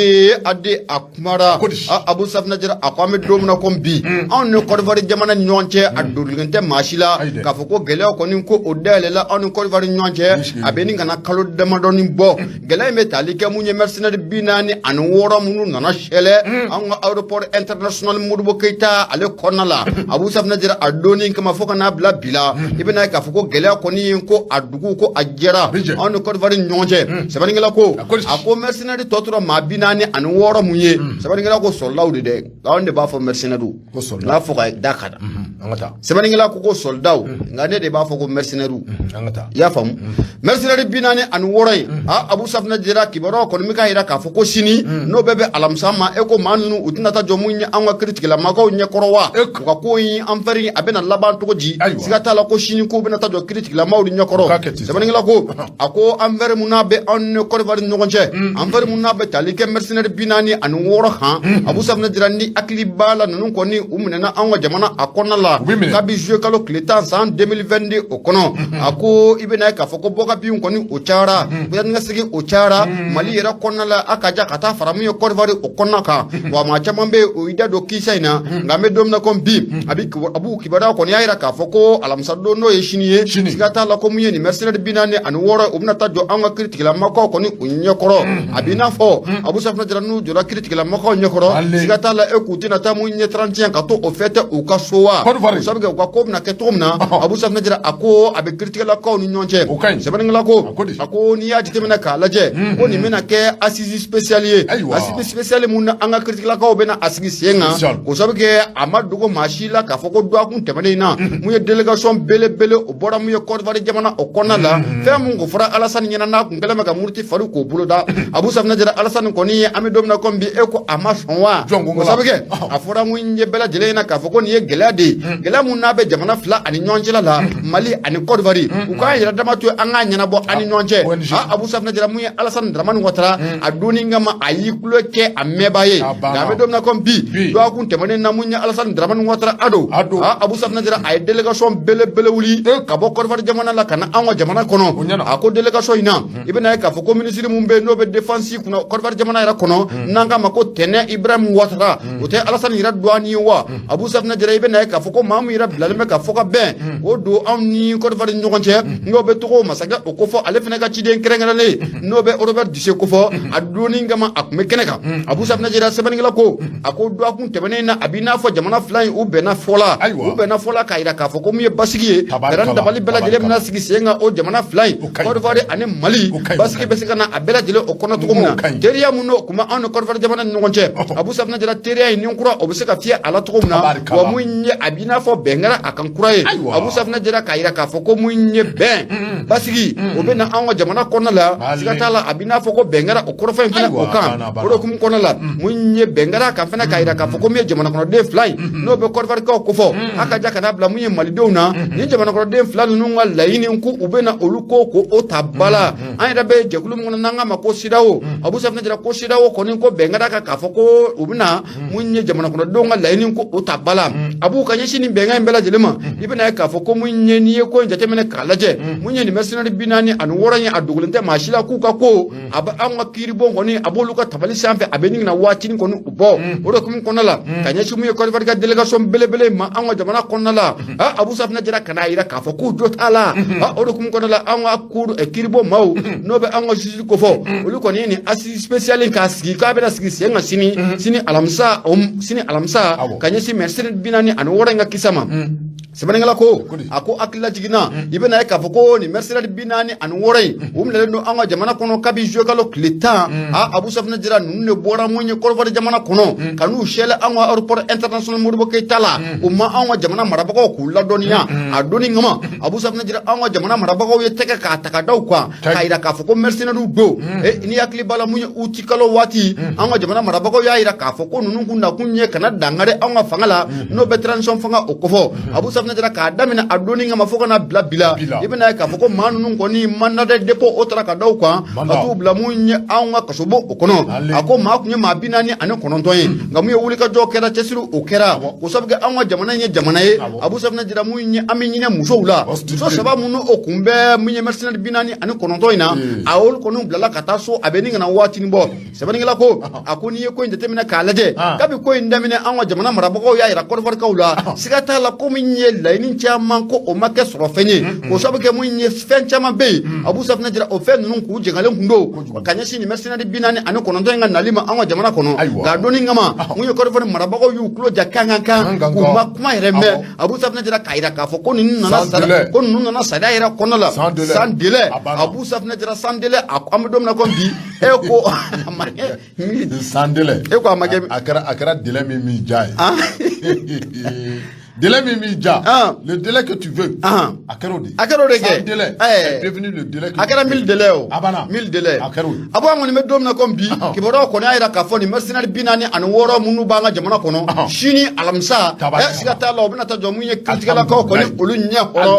AD a kumara. Ko di? Abu Safinɛ Jara a ko an bɛ don min na komi bi, anw ni Côte d'Ivoire jamana ni ɲɔgɔn cɛ, a dogolen tɛ maa si la Ayi dɛ. k'a fɔ ko gɛlɛya kɔni ko o dayɛlɛla anw ni Côte d'Ivoire ni ɲɔgɔn cɛ. Ni A bɛ ni kana kalo damadɔni bɔ, gɛlɛya in bɛ tali kɛ mun ye? Mercenaire 46 minnu nana sɛlɛ anw ka aéroport international Modibo Keyita ale kɔnɔna la. Abu Safinɛ Jara, a donni kama fo ka n'a bila bi la, i bɛna ye k'a fɔ ko gɛlɛya kɔni ko a dugu ko a jɛra bɛ jɛ. anw ni Côte d'Ivoire ni ɲɔgɔn cɛ. Sɛbɛnnikɛla ko A ko di? a ko mercenaire tɔ tora maa 46 mun ye? Sɛbɛnnikɛla ko soldatw de dɛ, anw de b'a fɔ mercenaire. Ko soldat. N'a fɔ ka da ka da. An ka taa. Sɛbɛnnikɛla ko soldatw, nka ne de b'a fɔ ko mercenaire. An ka taa. I y'a faamu, mercenaire 46 in, a Abu Safinɛ Jara, kibaruyaw kɔni bɛ k'a jira k'a fɔ ko sini, n'o bɛɛ bɛ alamisa ma, e ko maa ninnu u tɛna taa jɔ mun ye an ka kiiritigɛlamɔgɔw ɲɛkɔrɔ wa? E U ka ko in an fɛri a bɛna laban cogo di? Ayiwa. Siga t'a la ko sini ko bɛna taa jɔ kiiritigɛlamɔgɔw de ɲɛkɔrɔ. U k'a kɛ ten. Sɛbɛnnikɛla ko a ko an fɛri mun n'a bɛ anw ni Côte d'Ivoire ni ɲɔgɔn cɛ, an fɛri mun n'a bɛ tali kɛ mercenaire 46 kan, Abu Safinɛ Jara, ni hakili b'a la, ninnu kɔni u minɛna anw ka jamana a kɔnɔna la U bɛ minɛ. kabi juillet kalo tile 10 san 2022 o kɔnɔ. A ko i bɛna ye k'a fɔ ko bɔkabinw kɔni o cayara, ka segin o cayara Mali yɛrɛ kɔnɔna la, a ka ja ka taa fara mun ye Côte d'Ivoire o kɔnɔna kan. Wa maa caman bɛ yen o y'i da don kisa in na, nka an bɛ don min na komi bi, a bɛ a b'u kibaruya kɔni y'a jira k'a fɔ ko alamisa don, n'o ye sini ye, Sini. siga t'a la ko mun ye nin mercenaire 46, u bɛna taa jɔ an ka kiiritigɛlamɔgɔw kɔni u ɲɛkɔrɔ. A b'i n'a fɔ Abu Safinɛ Jara, n'u jɔra kiiritigɛlamɔgɔw ɲɛkɔrɔ, Ale. siga t'a la e k'u tɛna taa mun ɲɛ 31 ka to o fɛtɛ u ka so wa? Côte d'Ivoire. O sabu kɛ u ka ko bɛna kɛ cogo min na. Ɔhɔ. Abu Safinɛ Jara a ko a bɛ kiiritigɛlakaw ni ɲɔgɔn cɛ. O ka ɲi. Sɛbɛnnikɛla ko A ko di? a ko n'i y'a jateminɛ k'a lajɛ, ko nin bɛna kɛ assise spéciale ye. Ayiwa. Assise spéciale mun na an ka kiiritigɛlakaw bɛna a sigi sen kan. Spécial. K'o sabu kɛ a ma dogo maa si la k'a fɔ ko dɔgɔkun tɛmɛnen in na, mun ye délégation belebele o bɔra mun ye Côte d'Ivoire jamana o kɔnɔna la. Fɛn mun ko fɔra Alassane ɲɛna n'a kun kɛlen bɛ ka muruti fari k'o boloda, Abu Safinɛ Jara, Alassane kɔni ye, an bɛ don min na komi bi, e ko a ma sɔn wa? Jɔn ko K'o sabu kɛ Ɔhɔ. a fɔra mun ye bɛɛ lajɛlen ɲɛna k'a fɔ ko nin ye gɛlɛya de ye, gɛlɛya mun n'a bɛ jamana fila ani ɲɔgɔn cɛla la, Mali ani Côte d'Ivoire, u k'an yɛrɛ dama to an k'a ɲɛnabɔ an ni ɲɔgɔn cɛ. ONG. A Abu Safinɛ Jara, mun ye Alassane Dramane Ouattara, a donni kama a y'i kulo kɛ a mɛnba ye. A banna. Nka an bɛ don min na komi bi, Bi. dɔgɔkun tɛmɛnen na, mun ye Alassane Dramane Ouattara ado Ado. a Abu Safinɛ Jara, a ye délégation belebele wuli ka bɔ Côte d'Ivoire jamana la ka na an ka jamana O kɔnɔ. ɲɛna. A ko délégation in na, i bɛna ye k'a fɔ ko ministre mun bɛ yen n'o bɛ défense kunna Côte d'Ivoire jamana yɛrɛ kɔnɔ, n'an k'a ma ko Tɛnɛ Ibrahim Ouattara, o tɛ Alassane yɛrɛ dɔɔnin ye wa? Abu Safinɛ Jara, i bɛna ye k'a fɔ ko maa min yɛrɛ bilalen bɛ ka fɔ ka bɛn o don anw ni Côte d'Ivoire ni ɲɔgɔn cɛ, n'o bɛ tɔgɔ masakɛ o kofɔ, ale fana ka ciden kɛrɛnkɛrɛnnen n'o bɛ Robert Dussey kofɔ, a donni kama a tun bɛ kɛnɛ kan. Abu Safinɛ Jara, sɛbɛnnikɛla ko a ko dɔgɔkun tɛmɛnen na, a b'i n'a fɔ jamana fila in u bɛnna fɔ la. Ayiwa. U bɛnna fɔ la k'a jira k'a fɔ ko mun ye basigi ye, Tabarikala, fɛɛrɛ dabali bɛɛ lajɛlen bɛna sigi sen kan o jamana fila in, O ka ɲi. Côte d'Ivoire ani Mali, O ka ɲi, basigi o ka bɛ se ka na a bɛɛ lajɛlen o kɔnɔ cogo min O na, ka ɲi. teriya mun n'o kun bɛ anw ni Côte d'Ivoire jamana ni ɲɔgɔn cɛ, Ɔhɔ. Abu Safinɛ Jara, teriya in ni kura o bɛ se ka fiyɛ a la cogo min na. Tabarikala. Wa mun ye a b'i n'a fɔ bɛn kɛra a kan kura ye. Ayiwa. Abu Safinɛ Jara k'a jira k'a fɔ ko mun ye bɛn basigi o bɛ na anw ka jamana kɔnɔna la. Ale. Siga t'a la, a b'i n'a fɔ ko bɛn kɛra o kɔrɔfɔ in fana Ayiwa, o kan. banna, banna. O de hukumu kɔnɔna la, mun ye bɛn kɛra a kan fana k'a jira k'a fɔ ko mun ye jamana kɔnɔden fila in n'o bɛ Côte d'Ivoire kaw kofɔ, a ka ja ka n'a bila mun ye malidenw na, ni jamana kɔnɔden fila ninnu ka laɲini ko u bɛ na olu ko ko o ta ba la. An yɛrɛ bɛ jɛkulu min kɔnɔ n'an k'a ma ko CEDEAO, Abu Safinɛ Jara ko CEDEAO kɔni ko bɛn kɛra a kan k'a fɔ ko u bɛna mun ye jamana kɔnɔdenw ka laɲini ko o ta ba la. A b'u ka ɲɛsin nin bɛnkan in bɛɛ lajɛlen ma. I bɛna ye k'a fɔ ko mun ye n'i ye ko in jateminɛ k'a lajɛ, mun ye nin mercenaire 46 ye, a dogolen tɛ maa si la k'u ka ko a bɛ anw ka kiiribon kɔni a b'olu ka tabali sanfɛ, a bɛ ɲini na waatinin kɔni u bɔ. O de hukumu kɔnɔna la, ka ɲɛsin mun ye Côte d'Ivoire ka délégation belebele ma anw ka jamana kɔnɔna la, a Abu Safinɛ Jara ka n'a jira k'a fɔ k'u jo t'a la. A o de hukumu kɔnɔna la, anw ka cour kiiribon maaw n'o bɛ anw ka juge kofɔ, olu kɔni ye nin assise spéciale k'a sigi k'a bɛna sigi sen kan sini, sini alamisa o sini alamisa, Awɔ. ka ɲɛsin mercenaire 46 in ka kisa ma. Sɛbɛnnikɛla ko Ko di? a ko hakilila jiginna, i bɛna ye k'a fɔ ko nin mercenaire 46 in, u minɛlen don an ka jamana kɔnɔ kabi juillet kalo tile 10. A Abu Safinɛ Jara, ninnu de bɔra mun ye Côte d'Ivoire jamana kɔnɔ ka n'u sɛlɛ an ka aéroport international Modibo Keyita la. U ma anw ka jamana marabagaw k'u ladɔnniya. A donni kama, Abu Safinɛ Jara, anw ka jamana marabagaw ye tɛgɛ k'a ta ka da u kan k'a jira k'a fɔ ko mercenaires don. N'i hakili b'a la, mun ye août kalo waati, an ka jamana marabagaw y'a jira k'a fɔ ko ninnu kun nakun ye kana dankari anw ka fanga la, n'o bɛ transition fanga o kofɔ. Abu Safinɛ Safinɛ Jara k'a daminɛ a donni kama fo ka na bila bi la, i bɛna ye k'a fɔ ko maa ninnu kɔni mandat de dépôt o taara ka da u kan ka t'u bila mun ye anw ka kasobon o kɔnɔ. A ko maa tun ye maa 49 ye, nka mun ye wulikajɔ kɛra, cɛsiri o kɛra, k'o sabu kɛ anw ka jamana in ye jamana ye, Abu Safinɛ Jara, mun ye an bɛ ɲinɛ musow la. Muso saba minnu o kun bɛ mun ye mercenaire 49 in na, a olu kɔni bilala ka taa so. A bɛ ni ka na waatinin bɔ. Sɛbɛnnikɛla ko, a ko n'i ye ko in jateminɛ k'a lajɛ, kabi ko in daminɛ, an ka jamana marabagaw y'a yira kɔdiwarikaw la, siga t'a la ko min ye laɲini caman ko o ma kɛ sɔrɔ fɛn ye, k'o sabu kɛ mun ye fɛn caman bɛ yen, Abu Safinɛ Jara, o fɛn ninnu k'u jɛngalen kun don ka ɲɛsin nin mercenaire 49 in ka nali ma an ka jamana kɔnɔ. Nka donni kama, mun ye kɔdiwari marabagaw y'u tulo ja kan kan kan, k'u ma kuma yɛrɛ mɛn. Abu Safinɛ Jara k'a yira k'a fɔ ko ninnu nana sariya yɛrɛ kɔnɔ la sans délai. Abu Safinɛ Jara, sans délai, an bɛ don min na komi bi, e ko a ma kɛ sans délai. E ko a ma kɛ. A kɛra délai min m'i diya ye, délai min m'i diya, le délai que tu veux, a kɛra o de. A kɛra o de kɛ. Sans délai est devenu le délai que A kɛra 1000 délai o. A banna. 1000 délai. A kɛra o ye. A bɔ, an kɔni bɛ don min na komi bi, kibaruyaw kɔni y'a jira k'a fɔ nin mercenaire 46 minnu b'an ka jamana kɔnɔ, sini alamisa, siga t'a la, u bɛna taa jɔ mun ye kiiritigɛlakaw kɔni olu ɲɛ kɔrɔ,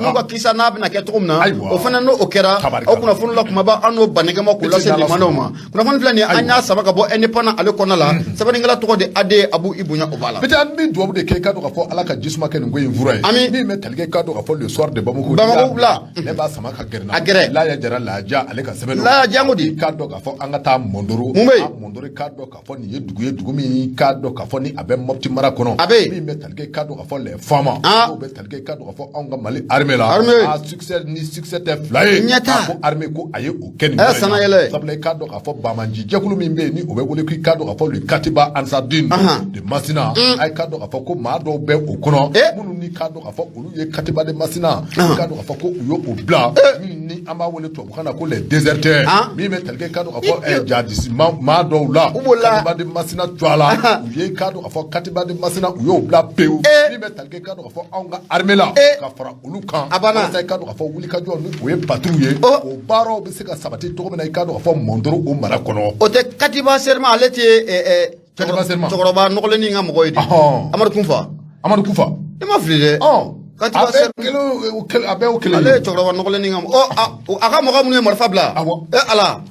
n'u ka kisa n'a bɛna kɛ cogo min na, o fana n'o kɛra aw kunnafoni la kumaba, an n'o banɛgɛma k'o lase limanaw ma. Kunnafoni filɛ nin ye, an y'a saba ka bɔ Indépendant ale kɔnɔna la. Sɛbɛnnikɛla tɔgɔ de Ade Abu, i bonya o b'a la. Peut-être an bɛ dugawu de kɛ, i ka dɔn k'a fɔ Ala ka jisuma kɛ nin ko in fura ye. Ami. Min bɛ tali kɛ, i ka dɔn k'a fɔ Le Soir de Bamako. Bamako la. Ne b'a sama ka gɛrɛ n na. A gɛrɛ. Laya Jara Laja, ale ka sɛbɛn. Laya Jango di. I k'a dɔn k'a fɔ an ka taa Mɔndoro. Mun bɛ yen? Mɔndoro, i k'a dɔn k'a fɔ nin ye dugu ye, dugu min i k'a dɔn k'a fɔ ni a bɛ Mopti mara kɔnɔ. A bɛ yen. Min bɛ tali kɛ, i k'a dɔn k'a fɔ les FAMa. N'o bɛ tali kɛ, i k'a dɔn k'a fɔ anw ka Mali armée la. Armée. A succès ni succès tɛ fila ye. Ɲɛta. A ko armée ko a ye o kɛ nin Ɛ, yɔrɔ in na. Sanayɛlɛ. Sabula i k'a dɔn k'a fɔ banbaanci jɛkulu min bɛ yen ni o bɛ wele k'i k'a dɔn k'a fɔ le Katiba Ansardine de Masina. A k'a dɔn k'a fɔ ko maa dɔw bɛ o kɔnɔ. Minnu ni k'a dɔn k'a fɔ olu ye Katiba de Masina. I k'a dɔn k'a fɔ ko u ye o bila. Min ni an b'a wele tubabukan na ko les déserteurs. Min bɛ tali kɛ, i k'a dɔn k'a fɔ jihadiste maa dɔw la. U bolila. Katiba de Masina to a la. U ye i k'a dɔn k'a fɔ Katiba de Masina, u y'o bila pewu. Min bɛ tali kɛ, i k'a dɔn k'a fɔ anw ka armée la. Ka fara olu kan. A banna. Walasa i k'a dɔn k'a fɔ wulikajɔ ni o ye patrouille ye. O baaraw bɛ se ka sabati cogo min na, i k'a dɔn k'a fɔ Mɔndoro o mara kɔnɔ. O tɛ Katiba Serma, ale tɛ Katiba Serma. cɛkɔrɔba nɔgɔlennin ka mɔgɔ ye de. Amadu Kunfa. Amadu Kufa. I ma fili dɛ. Katiba A bɛɛ kelen, a bɛɛ y'o kelen Ale ye cɛkɔrɔba nɔgɔlennin ka mɔgɔ. A ka mɔgɔ minnu ye marifa bila. Awɔ. E Ala.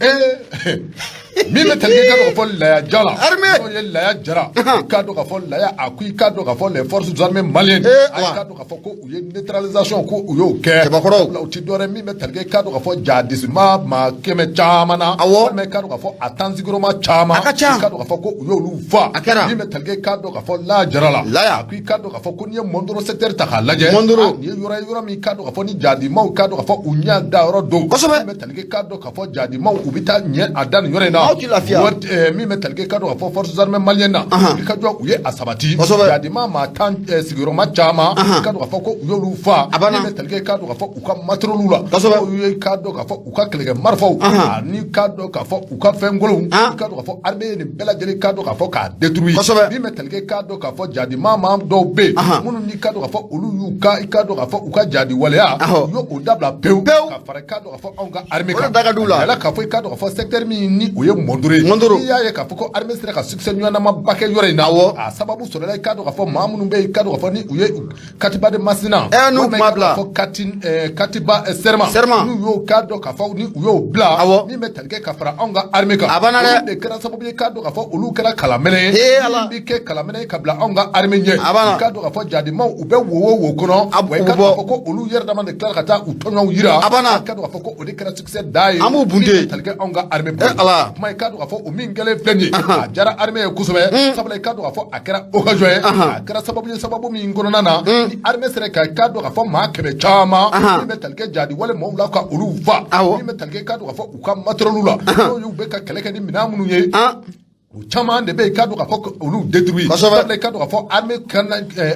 Min bɛ tali kɛ, i k'a dɔn k'a fɔ Laya Jara. Armée. N'o ye Laya Jara. I k'a dɔn k'a fɔ Laya, a ko i k'a dɔn k'a fɔ les forces armées maliennes. A k'a dɔn k'a fɔ ko u ye neutralisation ko u y'o kɛ. Cɛbakɔrɔw. Sabula u ti dɔwɛrɛ, min bɛ tali kɛ, i k'a dɔn k'a fɔ jihadiste maa kɛmɛ caman na. Walima i k'a dɔn k'a fɔ a tan sigiyɔrɔma caman. A ka ca. I k'a dɔn k'a fɔ ko u y'olu fa. A kɛra. Min bɛ tali kɛ, i k'a dɔn k'a fɔ Laya Jara la. Laya. A ko i k'a dɔn k'a fɔ ko n'i ye Mɔndoro secteur ta k'a lajɛ. Mɔndoro. Nin ye yɔrɔ ye, yɔrɔ min i k'a dɔn k'a fɔ ni jihadimaw i k'a dɔn k'a fɔ u ɲɛ da yɔrɔ don. Min bɛ tali kɛ, i k'a dɔn k'a fɔ jihadimaw u bɛ taa ɲɛ a da nin yɔrɔ in na. Aw ti lafiya. Min bɛ tali kɛ, i k'a dɔn k'a fɔ forces armées maliennes na. I ka jɔ u ye a sabati. Jihadima maa tan sigiyɔrɔma caman. I k'a dɔn k'a fɔ ko u y'olu fa. A banna. Min bɛ tali kɛ, i k'a dɔn k'a fɔ u ka matériel la. N'o ye i k'a dɔn k'a fɔ u ka kɛlɛkɛ marifaw. Ani i k'a dɔn k'a fɔ u ka fɛnkolonw. I k'a dɔn k'a fɔ armée ye nin bɛɛ lajɛlen i k'a dɔn k'a fɔ k'a détruire. Min bɛ tali kɛ, i k'a dɔn k'a fɔ jihadima maa dɔw bɛ yen. Minnu ni i k'a dɔn k'a fɔ olu y'u ka i k'a dɔn k'a fɔ u ka jihadi waleya. U y'o dabila pewu. Ka fara i k'a dɔn k'a fɔ anw ka armée kan. O de da ka d'u la. A yirala k'a fɔ i k'a dɔn k'a fɔ secteur min ni o ye Mɔndoro ye. Mɔndoro. N'i y'a ye k'a fɔ ko armée sera ka succès ɲɛnamaba kɛ yɔrɔ in na. A sababu sɔrɔla, i k'a dɔn k'a fɔ maa minnu bɛ yen, i k'a dɔn k'a fɔ ni u ye Katiba de Masina. N'u kuma bila. Fɔ Katiba Serma. Serma. N'u y'o k'a dɔn k'a fɔ ni u y'o bila. Min bɛ tali kɛ ka fara anw ka armée kan. A banna dɛ. Olu de kɛra sababu ye, k'a dɔn k'a fɔ olu kɛra kalamɛnɛ ye. Ala. Min bɛ kɛ kalamɛnɛ ye ka bila anw ka armée ɲɛ. A banna. I k'a dɔn k'a fɔ jihadimaw u bɛ wo o wo kɔnɔ. Wa i k'a dɔn k'a fɔ ko olu yɛrɛ dama de tilala ka taa u tɔɲɔgɔnw yira. A banna. I k'a dɔn k'a fɔ ko o de kɛra succès dan ye. An b'u bunte. Min bɛ tali kɛ anw ka armée bolo. Ala. Kuma i k'a dɔn k'a fɔ o min kɛlen filɛ nin ye. A diyara armée ye kosɛbɛ. Sabula i k'a dɔn k'a fɔ a kɛra occasion ye. A kɛra sababu ye, sababu min kɔnɔna na. Ni armée sera ka i k'a dɔn k'a fɔ maa 100 caman. Min bɛ tali kɛ jihadi wale maaw la ka olu fa. Min bɛ tali kɛ, i k'a dɔn k'a fɔ u ka matériel la. N'o y'u bɛ ka kɛlɛ kɛ ni minɛn minnu ye. O caman de bɛ yen, i k'a dɔn k'a fɔ olu détruit. Sabula i k'a dɔn k'a fɔ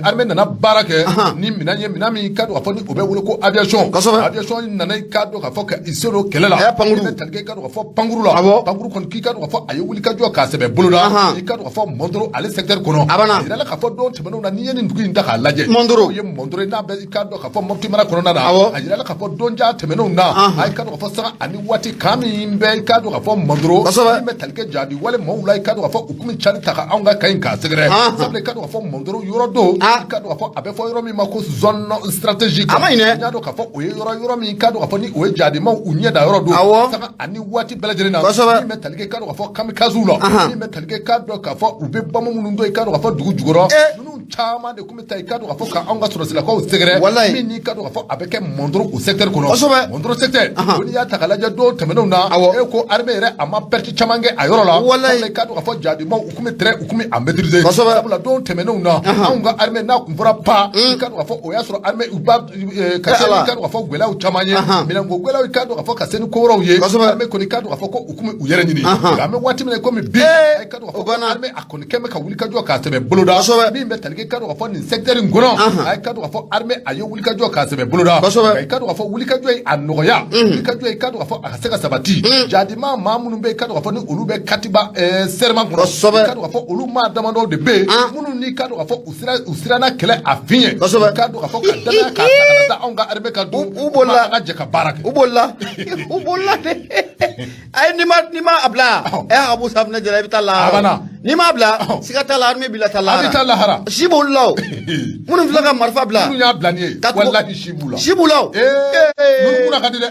armée nana baara kɛ ni minɛn ye, minɛn min i k'a dɔn k'a fɔ ni o bɛ wele ko aviation. Aviation nana, i k'a dɔn k'a fɔ ka i se don kɛlɛ la. Pankuru. I bɛ tali kɛ, i k'a dɔn k'a fɔ pankuru la. Pankuru kɔni k'i k'a dɔn k'a fɔ a ye wulikajɔ k'a sɛbɛ bolo la. I k'a dɔn k'a fɔ Mɔndoro ale secteur kɔnɔ. A banna. A yirala k'a fɔ don tɛmɛnenw na, n'i ye nin dugu in ta k'a lajɛ. Mɔndoro. O ye Mɔndoro ye n'a bɛ i k'a dɔn k'a fɔ Mopti mara kɔnɔna na. A yirala k'a fɔ don jan tɛmɛnenw na. A k'a dɔn k'a fɔ sanga ani waati kan min bɛ i k'a dɔn k'a fɔ Mɔndoro. Min bɛ tali kɛ jihadi wale maaw la, i i ka dɔn k'a fɔ u tun bɛ cani ta ka anw ka camp in k'a sɛgɛrɛ, sabula i ka dɔn k'a fɔ Mondoro yɔrɔ don, i ka dɔn k'a fɔ a bɛ fɔ yɔrɔ min ma ko zone stratégique. A ma ɲi dɛ. N y'a dɔn k'a fɔ o ye yɔrɔ min, i ka dɔn k'a fɔ ni o ye jadimaw u ɲɛ da yɔrɔ don. Sanga ani waati bɛɛ lajɛlen na. Min bɛ tali kɛ, i ka dɔn k'a fɔ kamikazew la, min bɛ tali kɛ, i ka dɔn k'a fɔ u bɛ bamu minnu don, i ka dɔn k'a fɔ dugu jukɔrɔ, ninnu caman de tun bɛ taa, i ka dɔn k'a fɔ ka anw ka sɔrɔsilakaw sɛgɛrɛ. Min n'i ka dɔn k'a fɔ a bɛ kɛ Mondoro o secteur kɔnɔ. Mondoro secteur, ko n'i y'a ta k'a lajɛ don tɛmɛnenw na, e ko armée yɛrɛ a ma perte caman kɛ a yɔrɔ la. Sabula i ka dɔn k'a fɔ jadimaw u tun bɛ terrain, u tun bɛ a maîtriser. Sabula don tɛmɛnenw na, anw ka armée n'a kun fɔra pa, i ka dɔn k'a fɔ o y'a sɔrɔ armée u ba ka se, i ka dɔn k'a fɔ gɛlɛyaw caman ye, minɛnko gɛlɛyaw, i ka dɔn k'a fɔ ka se ni ko wɛrɛw ye. Armée kɔni, i ka dɔn k'a fɔ ko u tun bɛ u yɛrɛ ɲini. Nka an bɛ waati min na komi bi, i ka dɔn k'a fɔ armée a kɔni kɛn bɛ ka wulikajɔ k'a sɛbɛ boloda. Min bɛ tali kɛ, i ka dɔn k'a fɔ nin secteur in kɔnɔ, a ka dɔn k'a fɔ armée a ye wulikajɔ k'a sɛbɛ boloda. I ka dɔn k'a fɔ wulikajɔ in a nɔgɔya, wulikajɔ i ka dɔn k'a fɔ a ka se ka sabati. Jadima maa minnu bɛ yen, i ka dɔn k'a fɔ ni olu bɛ Katiba serment kɔnɔ, i ka dɔn k'a fɔ olu maa damadɔw de bɛ yen minnu n'i ka dɔn k'a fɔ u siranna kɛlɛ a fin ye. I ka dɔn k'a fɔ ka danaya k'a ta ka taa anw ka armée ka don, u bolila. An ka jɛ ka baara kɛ. U bolila dɛ. Ayi, n'i ma a bila, ɛ Abu Safunɛ Jara, i bɛ taa lahara. N'i m'a bila, siga t'a la, armée b'i la taa lahara. A bɛ taa lahara. Si b'olu la o, minnu filɛ ka marifa bila. Minnu y'a bila nin ye, walahi si b'u la. Si b'u la o. Ee, ninnu kunna ka di dɛ.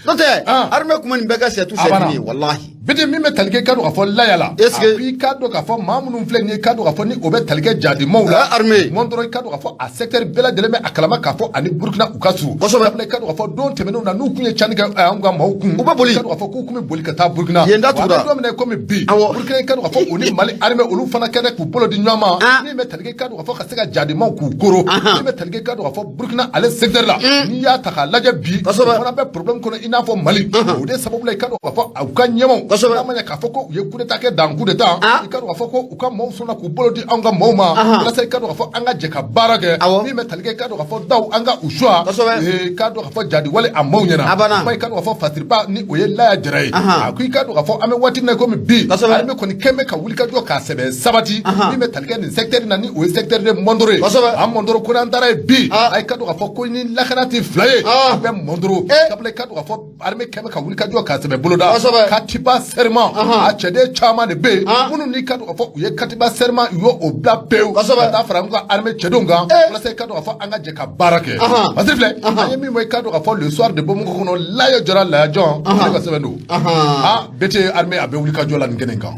N'o tɛ, armée kun bɛ nin bɛɛ kɛ, c'est tout, c'est fini, walahi. Bete min bɛ tali kɛ, i ka dɔn k'a fɔ laya la. Est-ce que a i ka dɔn k'a fɔ maa minnu filɛ nin ye, i ka dɔn k'a fɔ ni o bɛ tali kɛ jadimaw la. Armée. Mondoro, i ka dɔn k'a fɔ a secteur bɛɛ lajɛlen bɛ a kalama k'a fɔ ani Burukina u ka surun. Sabula i ka dɔn k'a fɔ don tɛmɛnenw na, n'u kun ye cani kɛ anw ka maaw kun, u bɛ boli. I ka dɔn k'a fɔ k'u kun bɛ boli ka taa Burukina. Yen da tugura. Wa an bɛ don min na komi bi, Burukina, i ka dɔn k'a fɔ o ni Mali armée olu fana kɛlen k'u bolo di ɲɔgɔn ma. Min bɛ tali kɛ, i ka dɔn k'a fɔ ka se ka jadimaw k'u koro. Min bɛ tali kɛ, i ka dɔn k'a fɔ Burukina ale secteur la, n'i y'a ta k'a lajɛ bi, o fana bɛ problème kɔnɔ i n'a fɔ Mali. O de sababu la, i ka dɔn k'a fɔ u ka ɲɛmaw, n'a ma ɲɛ k'a fɔ ko u ye coup d'état kɛ dans coup d'état, i ka dɔn k'a fɔ ko u ka maaw sɔnna k'u bolo di anw ka maaw ma walasa i ka dɔn k'a fɔ an ka jɛ ka baara kɛ. Min bɛ tali kɛ, i ka dɔn k'a fɔ daw an ka u choix, i ka dɔn k'a fɔ jadi wale a maaw ɲɛna. Kuma, i ka dɔn k'a fɔ Fasiriba ni o ye Laya Jara ye, a ko i ka dɔn k'a fɔ an bɛ waati min na komi bi, armée kɔni kɛn bɛ ka wulikajɔ k'a sɛbɛ sabati. Min bɛ tali kɛ nin secteur in na, ni o ye secteur de Mondoro ye, an Mondoro ko n'an taara yen bi, a i ka dɔn k'a fɔ ko ni lakana tɛ fila ye, a bɛ Mondoro. Sabula i ka dɔn k'a fɔ armée kɛn bɛ ka wulikajɔ k'a sɛbɛ boloda. Katiba serment a cɛden caman de bɛ yen minnu n'i ka dɔn k'a fɔ u ye Katiba serment, u y'o bila pewu ka taa fara an ka armée cɛdenw kan walasa i ka dɔn k'a fɔ an ka jɛ ka baara kɛ. Parce que filɛ, an ye min fɔ, i ka dɔn k'a fɔ Le Soir de Bamako kɔnɔ, Laya Jara Layajɔn ale ka sɛbɛn don. Ah, BT, armée a bɛ wulikajɔ la nin kɛnɛ in kan.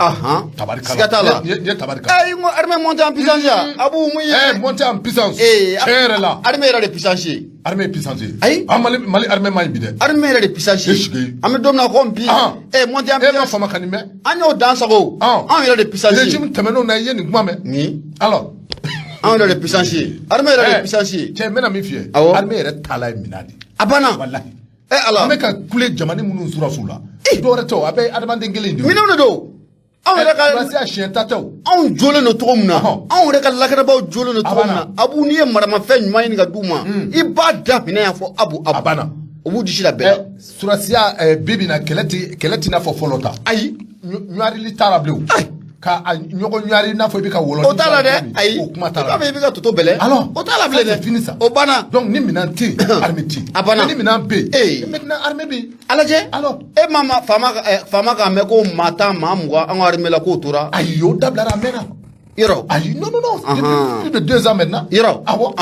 Tabarikala. Siga t'a la. Nin ye tabarikala. Ee, n ko armée montée en puissance ya Abu mun ye. Eh, montée en puissance. Tiɲɛ yɛrɛ la. Armée yɛrɛ de puissance ye. Armée puissance ye. Ayi. An Mali armée man ɲi bi dɛ. Armée yɛrɛ de puissance ye. An bɛ don min na komi bi. Montée en E ma puissance. fama ka nin mɛn. An y'o dan sago. Anw yɛrɛ de puissance ye. Régime tɛmɛnenw na, i ye nin kuma mɛn. Ni. Alors. Anw yɛrɛ de puissance ye. Armée yɛrɛ de puissance ye. Cɛ, n bɛna min f'i ye. Armée yɛrɛ taala ye minɛn de. A banna. Walahi. Eh Ala. An bɛ ka kule jamana minnu surasiw la, dɔwɛrɛ tɛ o, a bɛ ye adamaden kelen de ye. Minɛnw de don. Anw yɛrɛ ka. Surasiya siɲɛ ta tɛ o. Anw jolen don cogo min na, anw yɛrɛ ka lakanabaaw jolen don cogo min na, Abu, n'i ye maramafɛn ɲuman ɲini ka d'u ma, i b'a daminɛ yan fɔ Abu Abu. A banna. O b'u disi la bɛɛ la. Surasiya bi bi in na, kɛlɛ t'i n'a fɔ fɔlɔ ta. Ayi. Ɲɔrili t'a la bilen o. Ka a ɲɔgɔn ɲɔri i n'a fɔ i bɛ ka wɔlɔ. O t'a la dɛ, ayi. O kuma t'a la. I b'a fɔ i bɛ ka toto bɛlɛ. Alors. O t'a la bilen dɛ. C'est fini ça. O banna. Donc ni minɛn tɛ yen, armée tɛ yen. A banna. Ni minɛn bɛ yen, maintenant armée bɛ yen. A lajɛ. Alors. E ma faama k'a mɛn ko maa 10, maa 20 an ka armée la k'o tora. Ayi, o dabilara a mɛnna. Yɔrɔ. Ayi, non, non, non. Depuis plus de 2 ans maintenant. Yɔrɔ. Awɔ.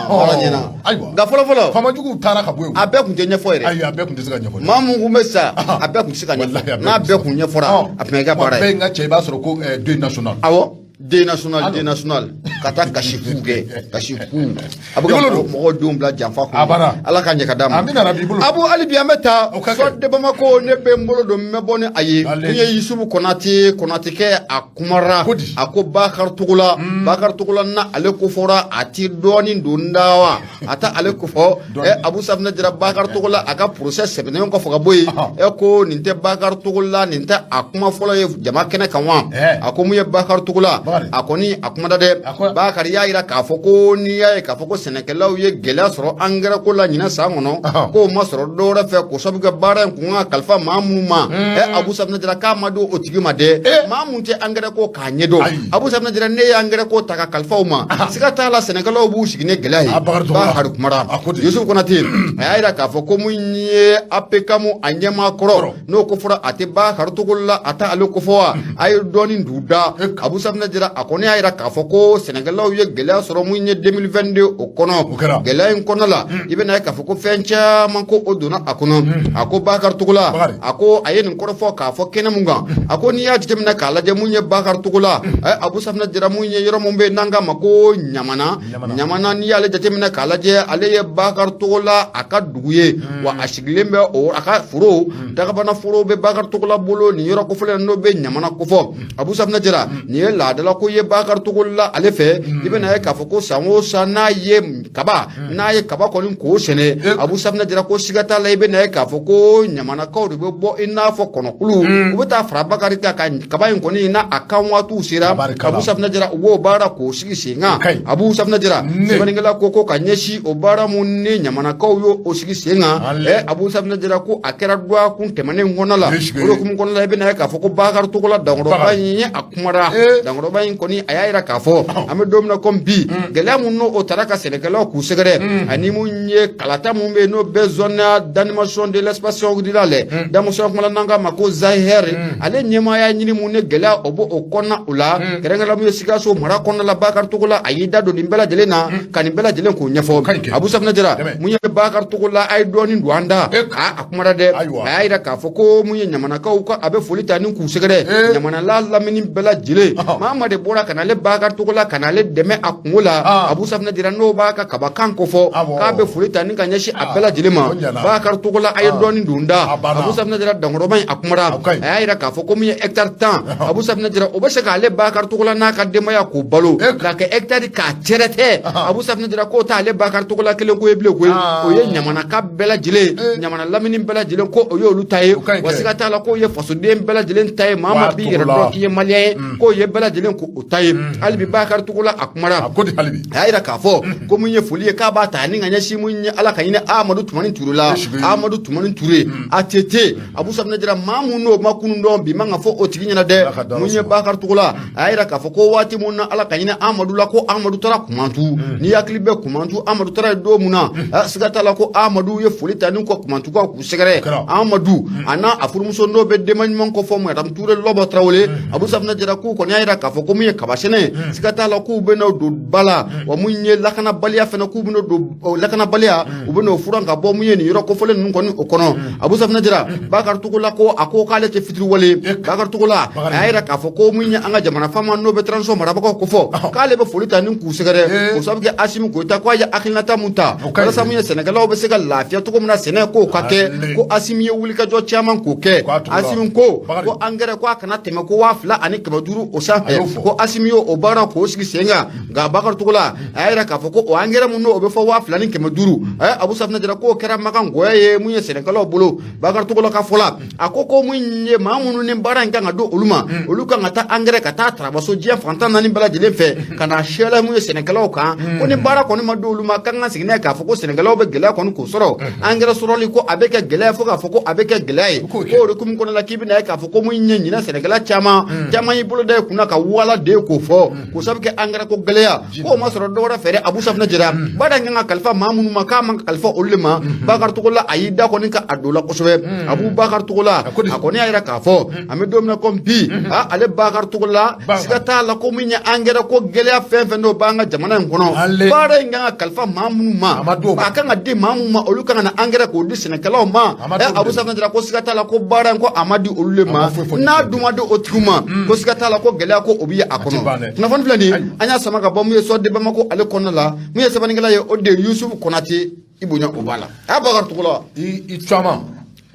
Baara ɲɛna. Ayiwa. Nka fɔlɔ fɔlɔ. Faamajuguw taara ka bɔ yen. A bɛɛ kun tɛ ɲɛfɔ yɛrɛ. Ayi, a bɛɛ kun tɛ se ka ɲɛfɔ. Maa mun kun bɛ sa, a bɛɛ kun tɛ se ka ɲɛfɔ. N'a bɛɛ kun ɲɛfɔra, a tun bɛ kɛ baara ye. Bɛɛ n ka cɛ, i b'a sɔrɔ ko deuil national. Awɔ. Deuil national, deuil national, ka taa kasi fu kɛ, kasi fu. A bɛ ka mɔgɔw denw bila janfa kɔnɔ. A banna. Ala ka ɲɛ ka d'a ma. Amina rabi, i bolo. Abu, hali bi an bɛ taa Soir de Bamako, ne bɛ n bolo don, n bɛ bɔ ni a ye. N ye Yusufu Konate, Konatekɛ a kumara. A ko Bakari Togola, Bakari Togola na ale ko fɔra a ti dɔɔnin don da wa? A ta ale ko fɔ. Abu Safunɛ Jara, Bakari Togola a ka procès sɛbɛnnen kɔfɛ ka bɔ yen. E ko nin tɛ Bakari Togola, nin tɛ a kuma fɔlɔ ye jama kɛnɛ kan wa? A ko mun ye Bakari Togola? A kɔni a kumada dɛ. Bakari y'a jira k'a fɔ ko n'i y'a ye k'a fɔ ko sɛnɛkɛlaw ye gɛlɛya sɔrɔ angɛrɛ ko la ɲinan san kɔnɔ, k'o ma sɔrɔ dɔwɛrɛ fɛ k'o sabu kɛ baara in kun ka kalifa maa minnu ma, Abu Safinɛ Jara, k'a ma di o tigi ma dɛ. Maa mun tɛ angɛrɛ ko k'a ɲɛdɔn, Abu Safinɛ Jara, ne ye angɛrɛ ko ta ka kalifa o ma, siga t'a la sɛnɛkɛlaw b'u sigi ni gɛlɛya ye. Bakari kumara. Yusuf Konate a y'a jira k'a fɔ ko mun ye APCAM a ɲɛmaa kɔrɔ, n'o ko fɔra a tɛ Bakari Togola, a tɛ ale ko fɔ wa a ye dɔɔnin d'u da. Abu Safinɛ Jara, a kɔni y'a jira k'a fɔ ko sɛnɛkɛlaw ye gɛlɛya sɔrɔ mun ye 2022 o kɔnɔ. Gɛlɛya in kɔnɔ la, i bɛna ye k'a fɔ ko fɛn caman ko o donna a kɔnɔ. A ko Bakari Togola, a ko a ye nin kɔrɔfɔ k'a fɔ kɛnɛ mun kan, a ko n'i y'a jateminɛ k'a lajɛ mun ye Bakari Togola, Abu Safinɛ Jara, mun ye yɔrɔ mun bɛ yen n'an k'a ma ko Ɲamana, Ɲamana, n'i y'ale jateminɛ k'a lajɛ, ale ye Bakari Togola a ka dugu ye, wa a sigilen bɛ o a ka foro, dagabana foro bɛ Bakari Togola bolo nin yɔrɔ kofɔlen n'o bɛ Ɲamana kofɔ. Abu Safinɛ Jara, nin ye laadala ko ye Bakari Togola ale fɛ. I bɛna ye k'a fɔ ko san o san n'a ye kaba, n'a ye kaba kɔni k'o sɛnɛ, Abu Safinɛ Jara, ko siga t'a la, i bɛna ye k'a fɔ ko Ɲamanakaw de bɛ bɔ i n'a fɔ kɔnɔkulu, u bɛ taa fara Bakari kan ka kaba in kɔni n'a a kan waatiw sera. Abu Safinɛ Jara, u b'o baara k'o sigi sen kan. Abu Safinɛ Jara, sɛbɛnnikɛla ko ka ɲɛsin o baara mun ni Ɲamanakaw y'o o sigi sen kan, Abu Safinɛ Jara, ko a kɛra dɔgɔkun tɛmɛnen kɔnɔ la. O hukumu kɔnɔ la, i bɛna ye k'a fɔ ko Bakari Togola dankɔrɔba in ye a kumara. Dankɔrɔba in kɔni a y'a jira k'a fɔ an bɛ don min na komi bi, gɛlɛya mun n'o taara ka sɛnɛkɛlaw k'u sɛgɛrɛ, ani mun ye kalata mun bɛ yen n'o bɛ zone d'animation de l'expansion rurale, denmisɛnw kumala n'an k'a ma ko ZAER, ale ɲɛmaaya ɲini mun ni gɛlɛya o b'o o kɔnɔna o la, kɛrɛnkɛrɛnnenya mun ye Sikaso mara kɔnɔna la. Bakari Togola a y'i da don nin bɛɛ lajɛlen na ka nin bɛɛ lajɛlen k'o ɲɛfɔ. Abu Safinɛ Jara, mun ye Bakari Togola, a ye dɔɔnin don an da, a kumara dɛ. A y'a jira k'a fɔ ko mun ye Ɲamanakaw ka a bɛ foli ta ni k'u sɛgɛrɛ, Ɲamanala lamini bɛɛ lajɛlen, maa ma de bɔra ka n'ale Bakari Togola ka n'ale dɛmɛ a kungo la. Abu Safinɛ Jara, n'o b'a ka kabakan kofɔ, k'a bɛ foli ta ni ka ɲɛsin a bɛɛ lajɛlen ma. Bakari Togola a ye dɔɔnin don da. Abu Safinɛ Jara, dankɔrɔba in a kumara. A y'a jira k'a fɔ ko min ye hectare 10, Abu Safinɛ Jara, o bɛ se k'ale Bakari Togola n'a ka denbaya k'o balo, k'a kɛ hectare k'a cɛrɛ tɛ. Abu Safinɛ Jara k'o t'ale Bakari Togola kelen ko ye bilen koyi, o ye Ɲamanaka bɛɛ lajɛlen, Ɲamana lamini bɛɛ lajɛlen, ko o y'olu ta ye. Wa siga t'a la k'o ye fasoden bɛɛ lajɛlen ta ye. Maa ma b'i yɛrɛ dɔn k'i ye maliyɛn ye, k'o ye bɛɛ lajɛlen k'o ta ye. Hali bi Bakari Togola a kumara. A y'a jira k'a fɔ ko mun ye foli ye k'a b'a ta ni ka ɲɛsin mun ye Ala ka hinɛ Amadu Tumani Ture la, Amadu Tumani Ture ATT. Abu Safinɛ Jara, maa mun n'o ma kunun dɔn bi man ka fɔ o tigi ɲɛna dɛ. Mun ye Bakari Togola, a y'a jira k'a fɔ ko waati mun na Ala ka hinɛ Amadu la, ko Amadu taara Kumantu, n'i hakili bɛ Kumantu, Amadu taara yen don mun na, siga t'a la ko Amadu ye foli ta ni ko Kumantukaw k'u sɛgɛrɛ. Amadu a n'a a furumuso n'o bɛ denba ɲuman kofɔ Madame Ture Lɔbɔ Tarawele, Abu Safinɛ Jara k'u kɔni y'a jira k'a fɔ ko mun ye kaba sɛnɛ, siga t'a la k'u bɛ n'o don ba la. Wa mun ye lakanabaliya fana, k'u bɛ don lakanabaliya, u bɛ n'o furan ka bɔ mun ye nin yɔrɔ kofɔlen ninnu kɔni o kɔnɔ. Abu Safinɛ Jara, Bakari Togola ko a ko k'ale tɛ fitiriwale. Bakari Togola a y'a jira k'a fɔ ko mun ye an ka jamana faama n'o bɛ transition marabagaw kofɔ, k'ale bɛ foli ta ni k'u sɛgɛrɛ, k'o sababu kɛ Asimi Goyita ko a ye hakilinata mun ta walasa mun ye sɛnɛkɛlaw bɛ se ka lafiya cogo min na sɛnɛ k'o ka kɛ, ko Asimi ye wulikajɔ caman k'o kɛ. Asimi ko ko angɛrɛ ko a kana tɛmɛ ko 2500 o sanfɛ, ko Asimi y'o baara k'o sigi sen kan. Nka Bakari Togola a y'a jira k'a fɔ ko o angɛrɛ mun n'o bɛ fɔ 2500, Abu Safinɛ Jara, k'o kɛra makan gɔyɔ ye mun ye sɛnɛkɛlaw bolo. Bakari Togola ka fɔ la, a ko ko mun ye maa minnu ni baara in kan ka don olu ma, olu kan ka taa angɛrɛ ka taa tarabaso diɲɛ fantan naani bɛɛ lajɛlen fɛ ka na sɛlɛ mun ye sɛnɛkɛlaw kan, ko ni baara kɔni ma don olu ma, k'an ka sigi n'a ye k'a fɔ ko sɛnɛkɛlaw bɛ gɛlɛya kɔni k'o sɔrɔ angɛrɛ sɔrɔli, ko a bɛ kɛ gɛlɛya fo k'a fɔ ko a bɛ kɛ gɛlɛya ye. K'o de hukumu kɔnɔna la, k'i bɛna ye k'a fɔ ko mun ye ɲinɛ sɛnɛkɛla caman caman y'i bolo da i kunna ka wala de k'o fɔ, k'o sababu kɛ angɛrɛ ko gɛlɛya, k'o ma sɔrɔ dɔwɛrɛ fɛ dɛ. Abu Safinɛ Jara, baara in kan ka kalifa maa minnu ma, k'a ma kalifa olu de ma. Bakari Togola a y'i da kɔni ka a don la kosɛbɛ. Abu Bakari Togola a kɔni y'a jira k'a fɔ an bɛ don min na komi bi, ale Bakari Togola, siga t'a la ko min ye angɛrɛ ko gɛlɛya fɛn fɛn n'o b'an ka jamana in kɔnɔ, baara in kan ka kalifa maa minnu ma, a kan ka di maa minnu ma, olu kan ka na angɛrɛ k'o di sɛnɛkɛlaw ma. Abu Safinɛ Jara ko siga t'a la ko baara in ko a ma di olu de ma, n'a dun ma di o tigiw ma, ko siga t'a la ko gɛlɛya ko o bɛ ye a kɔnɔ. Kunnafoni filɛ nin ye, an y'a sama ka bɔ mun ye Soir de Bamako ale kɔnɔna la. Mun ye sɛbɛnnikɛla ye, o de ye Yusufu Konate. I bonya o b'a la a Bakari Togola. I caman.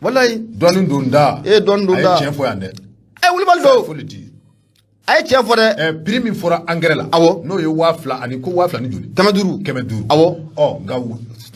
Walayi. Dɔɔnin don da. E ye dɔɔnin don da. A ye tiɲɛ fɔ yan dɛ. Ɛ wulibali don. Foli di. A ye tiɲɛ fɔ dɛ. Prix min fɔra angɛrɛ la. Awɔ. N'o ye 2000 ani ko 2000 ni joli. 500. 500. Awɔ. Ɔ nka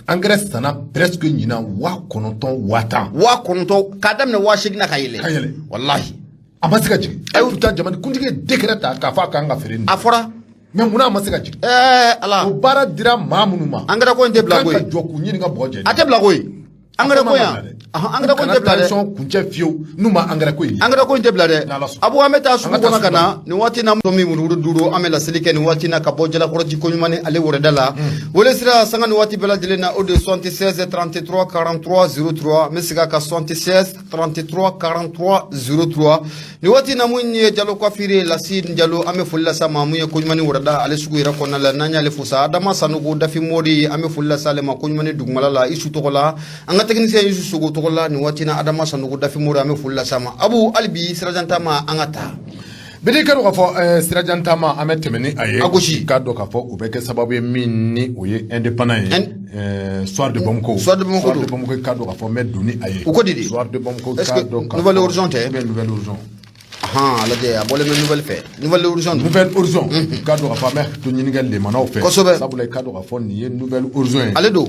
angɛrɛ sanna presque ɲinan 9000 10,000. 9000 k'a daminɛ 8000 na ka yɛlɛ. Ka yɛlɛ. Walahi. A ma se ka jigin. Et pourtant jamana kuntigi ye décret ta k'a fɔ a kan ka feere nin. A fɔra. Mais munna a ma se ka jigin? Ala. O baara dira maa minnu ma, Engrais ko in tɛ bila kan koyi. ka jɔ k'u ɲininka bɔgɔ jɛ. A tɛ bila koyi. Engrais ko yan. Engrais ko in tɛ bila dɛ. Transition kuncɛ fiyewu n'u ma engrais ko in. Engrais ko in tɛ bila dɛ. N'Ala sɔnna. Abu, an bɛ taa sugu An ka taa kɔnɔ ka na nin waati na min murumuru duuru, an bɛ laseli kɛ nin waati na ka bɔ Jalakɔrɔji ko ɲuman ni ale wɛrɛda la. Wele sira sanga ni waati bɛɛ lajɛlen na, o de ye 76 33 43 03. N bɛ segin a kan, 76 33 43 03. Nin waati na, mun ye Jalo Coiffure Lasi Jalo, an bɛ foli lase a ma. Mun ye ko ɲuman ni wɛrɛda ale sugu yɛrɛ kɔnɔna la, n'an y'ale fo sa, Adama Sanogo Dafi Mori, an bɛ foli lase ale ma ko ɲuman ni dugumala la, Isu tɔgɔ la, an ka technicien Isu Sogo tɔgɔ la. Nin waati na, Adama Sanogo Dafi Mori, an bɛ foli lase a ma. Abu, hali bi sirajan taama, an ka taa. Bidi, ka dɔn k'a fɔ sirajan taama, an bɛ tɛmɛ ni a ye. A gosi. K'a dɔn k'a fɔ o bɛ kɛ sababu ye min ni o ye indépendant ye. Soir de Bamako. Soir de Bamako Soir don. de Bamako, k'a dɔn k'a fɔ n bɛ don ni a ye. O ko di di? Soir de Bamako. Est-ce k'a que dɔn k'a Nouvel fɔ- Horizon tɛ? Ou bien Nouvel Horizon. Ahan, a lajɛ, a bɔlen bɛ Nouvelle fɛ, Nouvel Horizon don. Nouvel Horizon, k'a dɔn k'a fɔ an bɛ to ɲini kɛ lemanaw fɛ. Kosɛbɛ. Sabula i k'a dɔn k'a fɔ nin ye Nouvel Horizon ye. Ale don.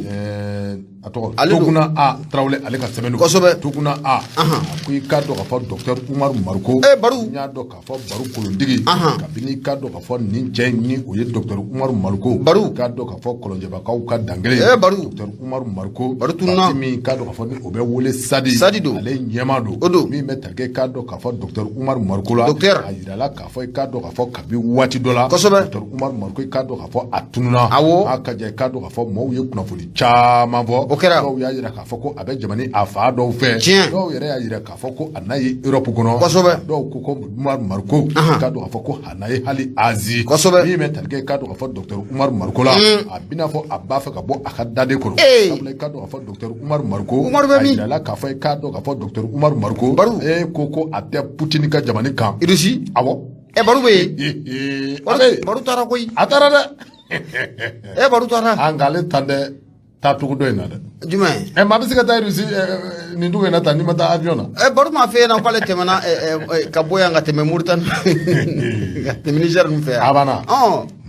A tɔgɔ Ale don. Toguna A Tarawele, ale ka sɛbɛn don. Kosɛbɛ. Toguna A. A ko i k'a dɔn k'a fɔ docteur Umaru Mariko. Baru. N y'a dɔn k'a fɔ Baru Kolontigi. Kabini i k'a dɔn k'a fɔ nin cɛ in ni o ye docteur Umaru Mariko. Baru. K'a dɔn k'a fɔ Kɔlɔnjɛbakaw ka dankelen. Baru. Docteur Umaru Mariko. Baru tununa. Parti min k'a dɔn k'a fɔ ni o bɛ wele Sadi. Sadi don. Ale ɲɛmaa don. O don. Min bɛ tali kɛ k'a dɔn k'a fɔ docteur Umaru Mariko la. Docteur. A yirala k'a fɔ i k'a dɔn k'a fɔ kabi waati dɔ la. Kosɛbɛ. Docteur Umaru Mariko, i k'a dɔn k'a fɔ a tununa. Awɔ. A ka jɛ, i k'a dɔn k'a fɔ maaw ye kunnafoni caman fɔ. O kɛra. Dɔw y'a yira k'a fɔ ko a bɛ jamana a fa dɔw fɛ. Tiɲɛ. Dɔw yɛrɛ y'a yira k'a fɔ ko a n'a ye Europe kɔnɔ. Kosɛbɛ. Dɔw ko ko Umaru Mariko. K'a dɔn k'a fɔ ko a n'a ye hali Asie. Kosɛbɛ. Min bɛ tali kɛ k'a dɔn k'a fɔ docteur Umaru Mariko la. A bɛna fɔ a b'a fɛ ka bɔ a ka daden kɔrɔ. Sabula i k'a dɔn k'a fɔ docteur Umaru Mariko. Umaru bɛ min? A yirala k'a fɔ i k'a dɔn k'a fɔ docteur Umaru Mariko. Baru. E ko a tɛ Poutine ka jamana kan. Russie. Awɔ. Baru bɛ yen. A bɛ yen. Baru taara koyi. A taara dɛ. Baru taara. An k'ale tan dɛ taacogo dɔ in na dɛ. Jumɛn? Maa bɛ se ka taa Russie nin dugu in na tan n'i ma taa avion na. Baru m'a fɛ ɲɛna k'ale tɛmɛna ka bɔ yan ka tɛmɛ Mauritanie ka tɛmɛ Niger ninnu fɛ yan. A banna.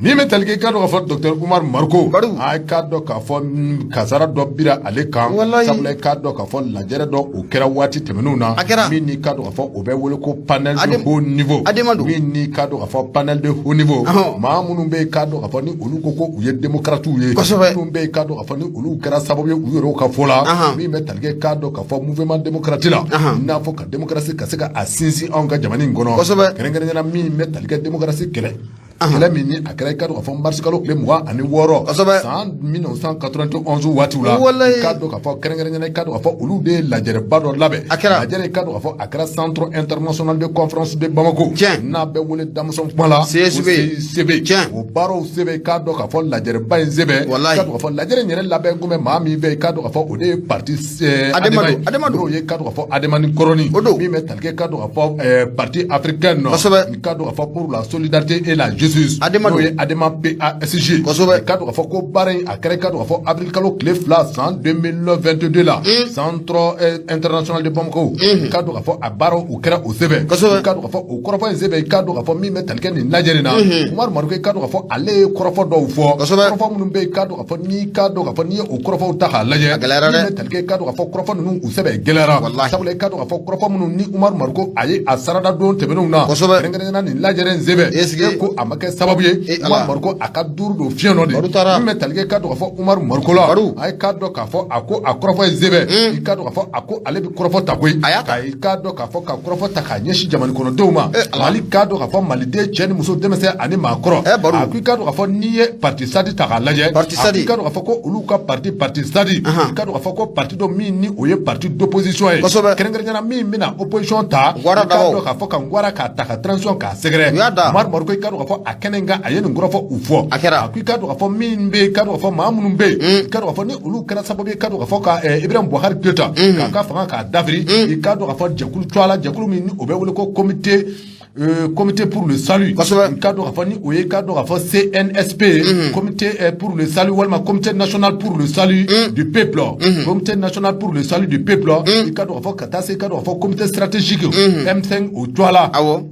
Min bɛ tali kɛ i k'a dɔn k'a fɔ docteur Umaru Mariko. Baru. A k'a dɔn k'a fɔ kasara dɔ bira ale kan. Walayi. Sabula i k'a dɔn k'a fɔ lajɛrɛ dɔ o kɛra waati tɛmɛnenw na. A kɛra. Min n'i k'a dɔn k'a fɔ o bɛ wele ko panel de haut niveau. Adema don. Min n'i k'a dɔn k'a fɔ panel de haut niveau. Maa minnu bɛ yen k'a dɔn k'a fɔ ni olu ko ko u ye démocrates ye. Kosɛbɛ. Minnu bɛ yen k'a dɔn k'a fɔ ni olu kɛra sababu ye u yɛrɛw ka fɔ la. Min bɛ tali kɛ k'a dɔn k'a fɔ mouvement démocratique la. I n'a fɔ ka démocratie ka se ka a sinsin anw ka jamana in kɔnɔ. Kosɛbɛ. Kɛrɛnkɛrɛnnenya la min bɛ tali kɛ démocratie kɛlɛ. Kɛlɛ min ni a kɛra i k'a dɔn k'a fɔ mars kalo tile 26. Kosɛbɛ. San 1991 waatiw la. Walayi. I k'a dɔn k'a fɔ kɛrɛnkɛrɛnnenya la i k'a dɔn k'a fɔ olu de ye lajɛrɛba dɔ labɛn. A kɛra. Lajɛrɛ, i k'a dɔn k'a fɔ a kɛra Centre international de conférence de Bamako. Tiɲɛ. N'a bɛ wele denmisɛn kuma la. CSB. CICB. Tiɲɛ. O baaraw sɛbɛn i k'a dɔn k'a fɔ lajɛrɛba in sɛbɛn. Walayi. I k'a dɔn k'a fɔ lajɛrɛ in yɛrɛ labɛn kun bɛ maa min fɛ, i k'a dɔn k'a fɔ o de ye parti Adema ye. don, Adema don. N'o ye i k'a dɔn k'a fɔ Adema ni kɔrɔni. O don. Min bɛ tali kɛ i k'a dɔn k'a fɔ parti africain. Kosɛbɛ. I k'a dɔn k'a fɔ pour la solidarité et la justice. Adema N'o don. ye Adema PASG. Kosɛbɛ. I k'a dɔn k'a fɔ ko baara in a kɛra i k'a dɔn k'a fɔ avril kalo tile 2 san 2022 la. Centre international de Bamako. I k'a dɔn k'a fɔ a baaraw o kɛra o sɛbɛn. Kosɛbɛ. I k'a dɔn k'a fɔ o kɔrɔfɔ in sɛbɛn, i k'a dɔn k'a fɔ min bɛ tali kɛ nin lajɛ in na. Umaru Mariko, i k'a dɔn k'a fɔ ale ye kɔrɔfɔ dɔw fɔ. Kosɛbɛ. Kɔrɔfɔ minnu bɛ yen, i k'a dɔn k'a fɔ n'i k'a dɔn k'a fɔ n'i ye o kɔrɔfɔw ta k'a lajɛ. A gɛlɛyara dɛ. Min bɛ tali kɛ i k'a dɔn k'a fɔ kɔrɔfɔ ninnu u sɛbɛn gɛlɛyara. Walahi. Sabula i k'a dɔn k'a fɔ kɔrɔfɔ minnu ni Umaru Mariko a ye a sarada don tɛmɛnenw na. Kosɛbɛ. Kɛrɛnkɛrɛnnenya la nin lajɛrɛ in sɛbɛn. Est-ce E ko a ma kɛ sababu ye. Ala. Umaru Mariko a ka duuru don fiɲɛ nɔ de. Baru taara. Min bɛ tali kɛ i k'a dɔn k'a fɔ Umaru Mariko la. Baru. A ye k'a dɔn k'a fɔ a ko a kɔrɔfɔ ye sɛbɛn. I k'a dɔn k'a fɔ a ko ale bɛ kɔrɔfɔ ta koyi. A y'a ta. Ka i k'a dɔn k'a fɔ ka kɔrɔfɔ ta k'a ɲɛsin jamana kɔnɔdenw ma. Ala. Mali k'a dɔn k'a fɔ maliden cɛ ni muso, denmisɛn ani maakɔrɔ. Baru. A ko i k'a dɔn k'a fɔ n'i ye parti Sadi ta k'a lajɛ. Parti A ko Sadi. i k'a dɔn k'a fɔ ko olu ka parti Sadi. I k'a dɔn k'a fɔ ko parti dɔ min ni o ye parti d'opposition ye. Kosɛbɛ. Kɛrɛnkɛrɛnnenya la min bɛna opposition ta. Gwara I k'a dabaw. dɔn k'a fɔ ka ngwara k'a ta ka transition k'a sɛgɛrɛ. U y'a da. Umaru Mariko, i k'a dɔn k'a fɔ a kɛnɛ in kan a ye nin kɔrɔfɔ u fɔ. A kɛra. A ko i k'a dɔn k'a fɔ min bɛ yen, i k'a dɔn k'a fɔ maa minnu bɛ yen, i k'a dɔn k'a fɔ ni olu kɛra sababu ye, i k'a dɔn k'a fɔ ka Ibrahim Boubacar Keïta k'a ka fanga k'a dafiri, i k'a dɔn k'a fɔ jɛkulu tɔgɔ la, jɛkulu min ni o bɛ wele ko comité pour le salut. Kosɛbɛ. I k'a dɔn k'a fɔ ni o ye i k'a dɔn k'a fɔ CNSP, comité pour le salut walima comité national pour le salut du peuple, comité national pour le salut du peuple, i k'a dɔn k'a fɔ ka taa se i k'a dɔn k'a fɔ comité stratégique M5 o tɔgɔ la. Awɔ.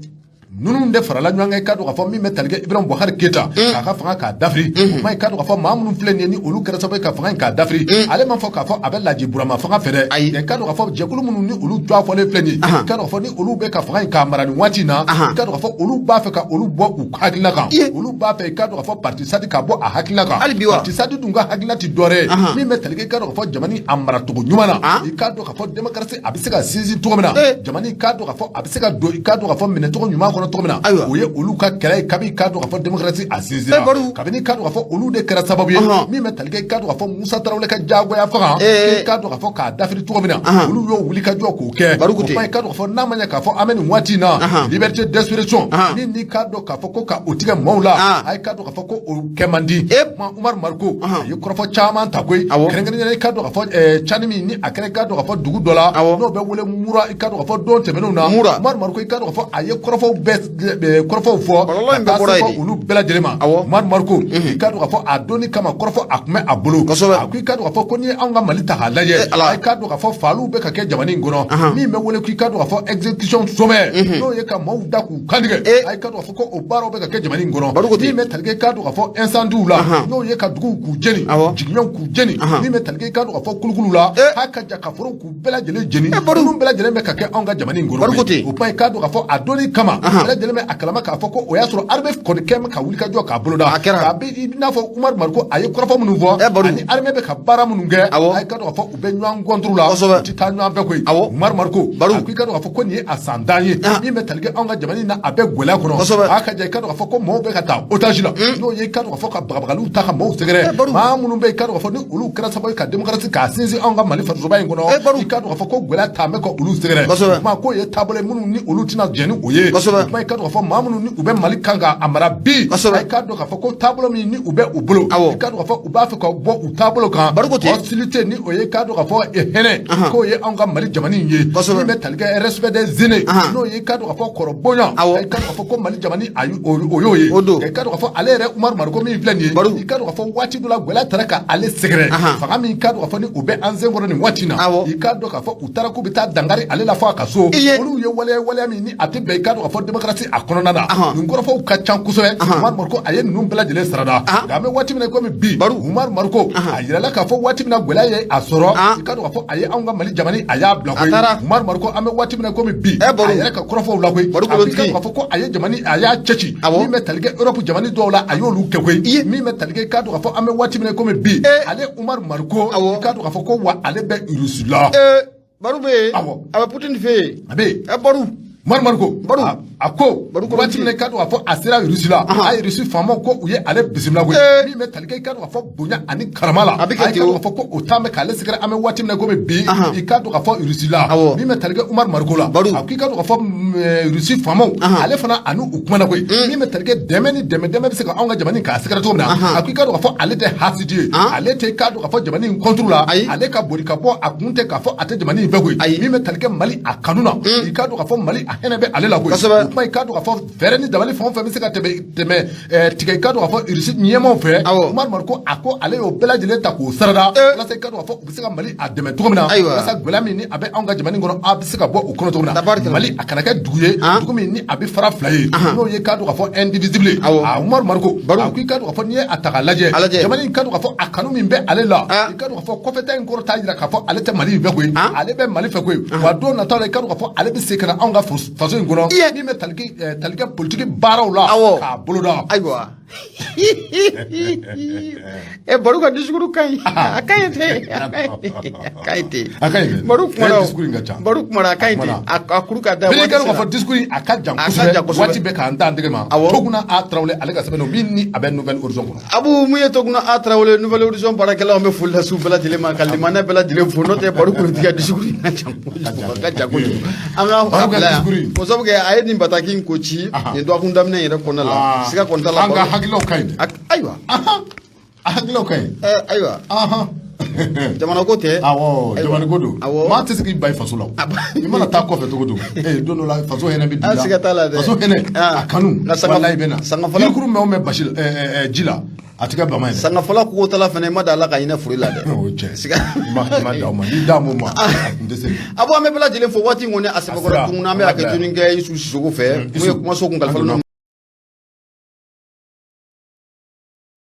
Ninnu de farala ɲɔgɔn kan, i k'a dɔn k'a fɔ min bɛ tali kɛ Ibrahim Boubacar Keita k'a ka fanga k'a dafiri. O kuma, i k'a dɔn k'a fɔ maa minnu filɛ nin ye, ni olu kɛra sababu ye ka fanga in k'a dafiri, ale m'a fɔ k'a fɔ a bɛ Laji Burama fanga fɛ dɛ. Ayi. I k'a dɔn k'a fɔ jɛkulu minnu ni olu tɔgɔ fɔlen filɛ nin ye, i k'a dɔn k'a fɔ ni olu bɛ ka fanga in k'a mara nin waati in na, i k'a dɔn k'a fɔ olu b'a fɛ ka olu bɔ u hakilina kan. Olu b'a fɛ, i k'a dɔn k'a fɔ parti SADI ka bɔ a hakilina kan. Hali bi wa? Parti SADI dun ka hakilina ti dɔwɛrɛ ye min bɛ tali kɛ, i k'a dɔn k'a fɔ jamana a maracogo ɲuman na, i k'a dɔn k'a fɔ démocratie a bɛ se ka sinsin cogo min na, jamana, i k'a dɔn k'a fɔ a bɛ se ka don, i k'a dɔn k'a fɔ minɛcogo ɲuman kɔnɔ cogo min na. O ye olu ka kɛlɛ ye kabi, i k'a dɔn k'a fɔ démocratie a sinsinna. Kabini, i k'a dɔn k'a fɔ olu de kɛra sababu ye min bɛ tali kɛ, i k'a dɔn k'a fɔ Musa Tarawele ka diyagoya fanga, i k'a dɔn k'a fɔ k'a dafiri cogo min na, olu y'o wuli ka jɔ k'o kɛ. Baru ko ten. O kuma, i k'a dɔn k'a fɔ n'a ma ɲɛ k'a fɔ an bɛ nin waati in na, liberté d'expression min n'i k'a dɔn k'a fɔ ko ka o tigɛ maaw la, a ye k'a dɔn k'a fɔ ko o kɛ man di. Kuma Umaru Mariko a ye kɔrɔfɔ caman ta koyi, kɛrɛnkɛrɛnnenya la, i k'a dɔn k'a fɔ cani min ni a kɛra, i k'a dɔn k'a fɔ dugu dɔ la n'o bɛ wele Mura, i k'a dɔn k'a fɔ don tɛmɛnenw na, Mura. Umaru Mariko, i k'a dɔn k'a fɔ a ye kɔrɔfɔw bɛɛ kɔrɔfɔw fɔ Kɔlɔlɔ in ka bɛɛ taa bɔra se yen fɔ de. olu bɛɛ lajɛlen ma. Umaru Mariko, i k'a dɔn k'a fɔ a donni kama kɔrɔfɔ a tun bɛ a bolo. A ko i k'a dɔn k'a fɔ ko n'i ye anw ka Mali ta k'a lajɛ, Ala. i k'a dɔn k'a fɔ faaliw bɛ ka kɛ jamana in kɔnɔ min bɛ wele k'i k'a dɔn k'a fɔ exécution sommaire, n'o ye ka maaw da k'u kantigɛ, a ye k'a dɔn k'a fɔ ko o baaraw bɛ ka kɛ jamana in kɔnɔ. Baru ko ten. Min bɛ tali kɛ, i k'a dɔn k'a fɔ incendie la, n'o ye ka duguw k'u jeni, jigiɲɛw k'u jeni, min bɛ tali kɛ, i k'a dɔn k'a fɔ kulukulu la, k'a ka ja ka forow k'u bɛɛ lajɛlen jeni. Baru. Ninnu bɛɛ lajɛlen bɛ ka kɛ anw ka jamana in kɔnɔ. Baru ko ten. O kuma, i k'a dɔn k'a fɔ a donni kama, bɛɛ lajɛlen bɛ a kalama k'a fɔ ko o y'a sɔrɔ armée kɔni kɛ bɛ ka wuli ka jɔ k'a boloda. A kɛra. A bɛ i n'a fɔ Umaru Mariko a ye kɔrɔfɔ minnu fɔ Baru. ani armée bɛ ka baara minnu kɛ, a ye k'a dɔn k'a fɔ u bɛ ɲɔgɔn contre la, u tɛ taa ɲɔgɔn fɛ koyi. Umaru Mariko Baru. a ko i k'a dɔn k'a fɔ ko nin ye a san tan ye min bɛ tali kɛ anw ka jamana in na, a bɛ gɛlɛya kɔnɔ. A ka ja, i k'a dɔn k'a fɔ ko maaw bɛ ka taa otage la, n'o ye i k'a dɔn k'a fɔ ka bagabagaliw ta ka maaw sɛgɛrɛ. Baru. Maa minnu bɛ, i k'a dɔn k'a fɔ ni olu kɛra sababu ye ka démocratie k'a sinsin anw ka Mali fasoba in kɔnɔ, Baru. i k'a dɔn k'a fɔ ko gɛlɛya taa bɛ ka olu sɛgɛrɛ. O kuma k'o ye taabolo ye minnu ni olu tɛna jɛn ni o ye. O kuma, i k'a dɔn k'a fɔ maa minnu ni u bɛ Mali kan ka a mara bi, i k'a dɔn k'a fɔ ko taabolo min ni u bɛ u bolo, i k'a dɔn k'a fɔ u b'a fɛ ka bɔ u taabolo kan. Baru ko ten. Hostilité ni o ye, i k'a dɔn k'a fɔ hɛnɛ k'o ye anw ka Mali jamana in ye, min bɛ tali kɛ respect des aînés, n'o ye i k'a dɔn k'a fɔ kɔrɔ bonya, i k'a dɔn k'a fɔ ko Mali jamana ayi o y'o ye. O don. I k'a dɔn k'a fɔ ale yɛrɛ Umaru Mariko min filɛ nin ye, Baru. i k'a dɔn k'a fɔ waati dɔ la gɛlɛya taara ka ale sɛgɛrɛ. Fanga min, i k'a dɔn k'a fɔ ni u bɛ an sen kɔrɔ nin waati in na, i k'a dɔn k'a fɔ u taara k'u bɛ taa dankari ale la fɔ a ka so. Olu ye waleya min ni a tɛ bɛn, i k'a dɔn k'a fɔ démocratie a kɔnɔna na. Nin kɔrɔfɔw ka ca kosɛbɛ. Umaru Mariko a ye ninnu bɛɛ lajɛlen sarada. Nka an bɛ waati min na komi bi, Baru. Umaru Mariko a yirala k'a fɔ waati min na gɛlɛya ye a sɔrɔ, i k'a dɔn k'a fɔ a ye anw ka Mali jamana a y'a bila A koyi. taara. Umaru Mariko, an bɛ waati min na komi bi, Baru. a yɛrɛ ka kɔrɔfɔw la koyi, Baru a ko i k'a Kolotigi. dɔn k'a fɔ ko a ye jamana a y'a cɛci min bɛ tali kɛ Europe jamana dɔw la, a y'olu kɛ koyi. Min bɛ tali kɛ, i k'a dɔn k'a fɔ an bɛ waati min na komi bi, ale Umaru Mariko, i k'a dɔn k'a fɔ ko wa ale bɛ Russie la. Baru bɛ yen. A bɛ Poutine fɛ yen. A bɛ yen. Baru. Umaru Mariko. Baru. A ko Baru waati min na, i k'a dɔn k'a fɔ a sera Russie la, a ye Russie faamaw ko u ye ale bisimila koyi, min bɛ tali kɛ, i k'a dɔn k'a fɔ bonya ani karama la. A bɛ kɛ a ten ye k'a o. dɔn k'a fɔ ko o taa bɛ k'ale sɛgɛrɛ an bɛ waati min na komi bi, i k'a dɔn k'a fɔ Russie la, min bɛ tali kɛ Umaru Mariko la. Baru. A ko i k'a dɔn k'a fɔ Russie faamaw, ale fana ani u kumana koyi, min bɛ tali kɛ dɛmɛ ni dɛmɛ bɛ se ka anw ka jamana in k'a sɛgɛrɛ cogo min na. A ko i k'a dɔn k'a fɔ ale tɛ hasidi ye, ale tɛ i k'a dɔn k'a fɔ jamana in contre la, ale ka boli ka bɔ a kun tɛ k'a fɔ a tɛ jamana in fɛ koyi. Min bɛ tali kɛ Mali a kanu na, i k'a dɔn k'a fɔ Mali a hɛnɛ bɛ ale la koyi. O kuma, i k'a dɔn k'a fɔ fɛɛrɛ ni dabali fɛn o fɛn bɛ se ka tɛmɛ tigɛ, i k'a dɔn k'a fɔ Russie ɲɛmaaw fɛ, Umaru Mariko a ko ale y'o bɛɛ lajɛlen ta k'o sarada walasa i k'a dɔn k'a fɔ u bɛ se ka Mali a dɛmɛ cogo min na, walasa gɛlɛya min ni a bɛ anw ka jamana in kɔnɔ, a bɛ se ka bɔ o kɔnɔ cogo min na. Tabarikala. Mali a kana kɛ dugu ye, dugu min ni a bɛ fara fila ye, n'o ye k'a dɔn k'a fɔ indivisible. A Umaru Mariko Baru. a ko i k'a dɔn k'a fɔ n'i ye a ta k'a lajɛ, A lajɛ. jamana in k'a dɔn k'a fɔ a kanu min bɛ ale la, i k'a dɔn k'a fɔ kɔfɛta in kɔrɔ t'a jira k'a fɔ ale tɛ Mali in fɛ koyi, ale bɛ Mali fɛ koyi. Wa don nataw la, i k'a dɔn k'a fɔ ale bɛ segin ka na anw ka faso in kɔnɔ, min bɛ tali kɛ politiki baaraw la k'a boloda. Ayiwa. Baru ka discours ka ɲi. A ka ɲi ten. A ka ɲi ten. A ka ɲi dɛ. Baru kumana o. Discours in ka ca. Baru kumana, a ka ɲi ten. Kumana. A kuru ka da Bɛɛ waati k'a dɔn k'a sera. fɔ discours in a ka jan A ka kosɛbɛ. jan kosɛbɛ. Waati bɛɛ k'an t'an tɛgɛ ma. Toguna A Tarawele ale ka sɛbɛn don min ni a bɛ Nouvel Horizon kɔnɔ. Abu mun ye Toguna A Tarawele Nouvel Horizon baarakɛlaw, an bɛ foli lase u bɛɛ lajɛlen ma ka limaniya bɛɛ lajɛlen fo, n'o tɛ Baru Kolotigi ka discours in ka jan kojugu, a ka jan kojugu. An ka Baru ka bila yan. discours in. O sabu kɛ a ye nin bataki in ko ci nin dɔgɔkun daminɛ in yɛrɛ kɔnɔna la. Siga kɔni t'a la. An ka Baru- hakililaw ka ɲi dɛ. Ayiwa. A hakililaw ka ɲi. Ayiwa. Jamana ko tɛ. Awɔ, Ayiwa. jamana ko don. Maa tɛ se k'i ban i faso la o. I mana taa kɔfɛ cogo cogo, don dɔ la faso hɛnɛ bɛ di Ah, la. siga t'a la dɛ. Faso hɛnɛ, a kanu, Nka walayi bɛ na. sanga fɔlɔ- Yirikuru mɛn o mɛn basi la, ji la. A tɛ kɛ bama ye dɛ. Sangafɔla kogotala fana, i ma da ala ka hinɛ fori la dɛ. O cɛ, i ma da o ma, n'i da mun ma, a tun tɛ se. A bɔ, an bɛ bɛɛ lajɛlen fo waati in kɔni, a sɛbɛkɔrɔ A sera. Tuguni an bɛ hakɛ ɲini kɛ Isu Sisoko fɛ, mun ye kumaso kun kalifa.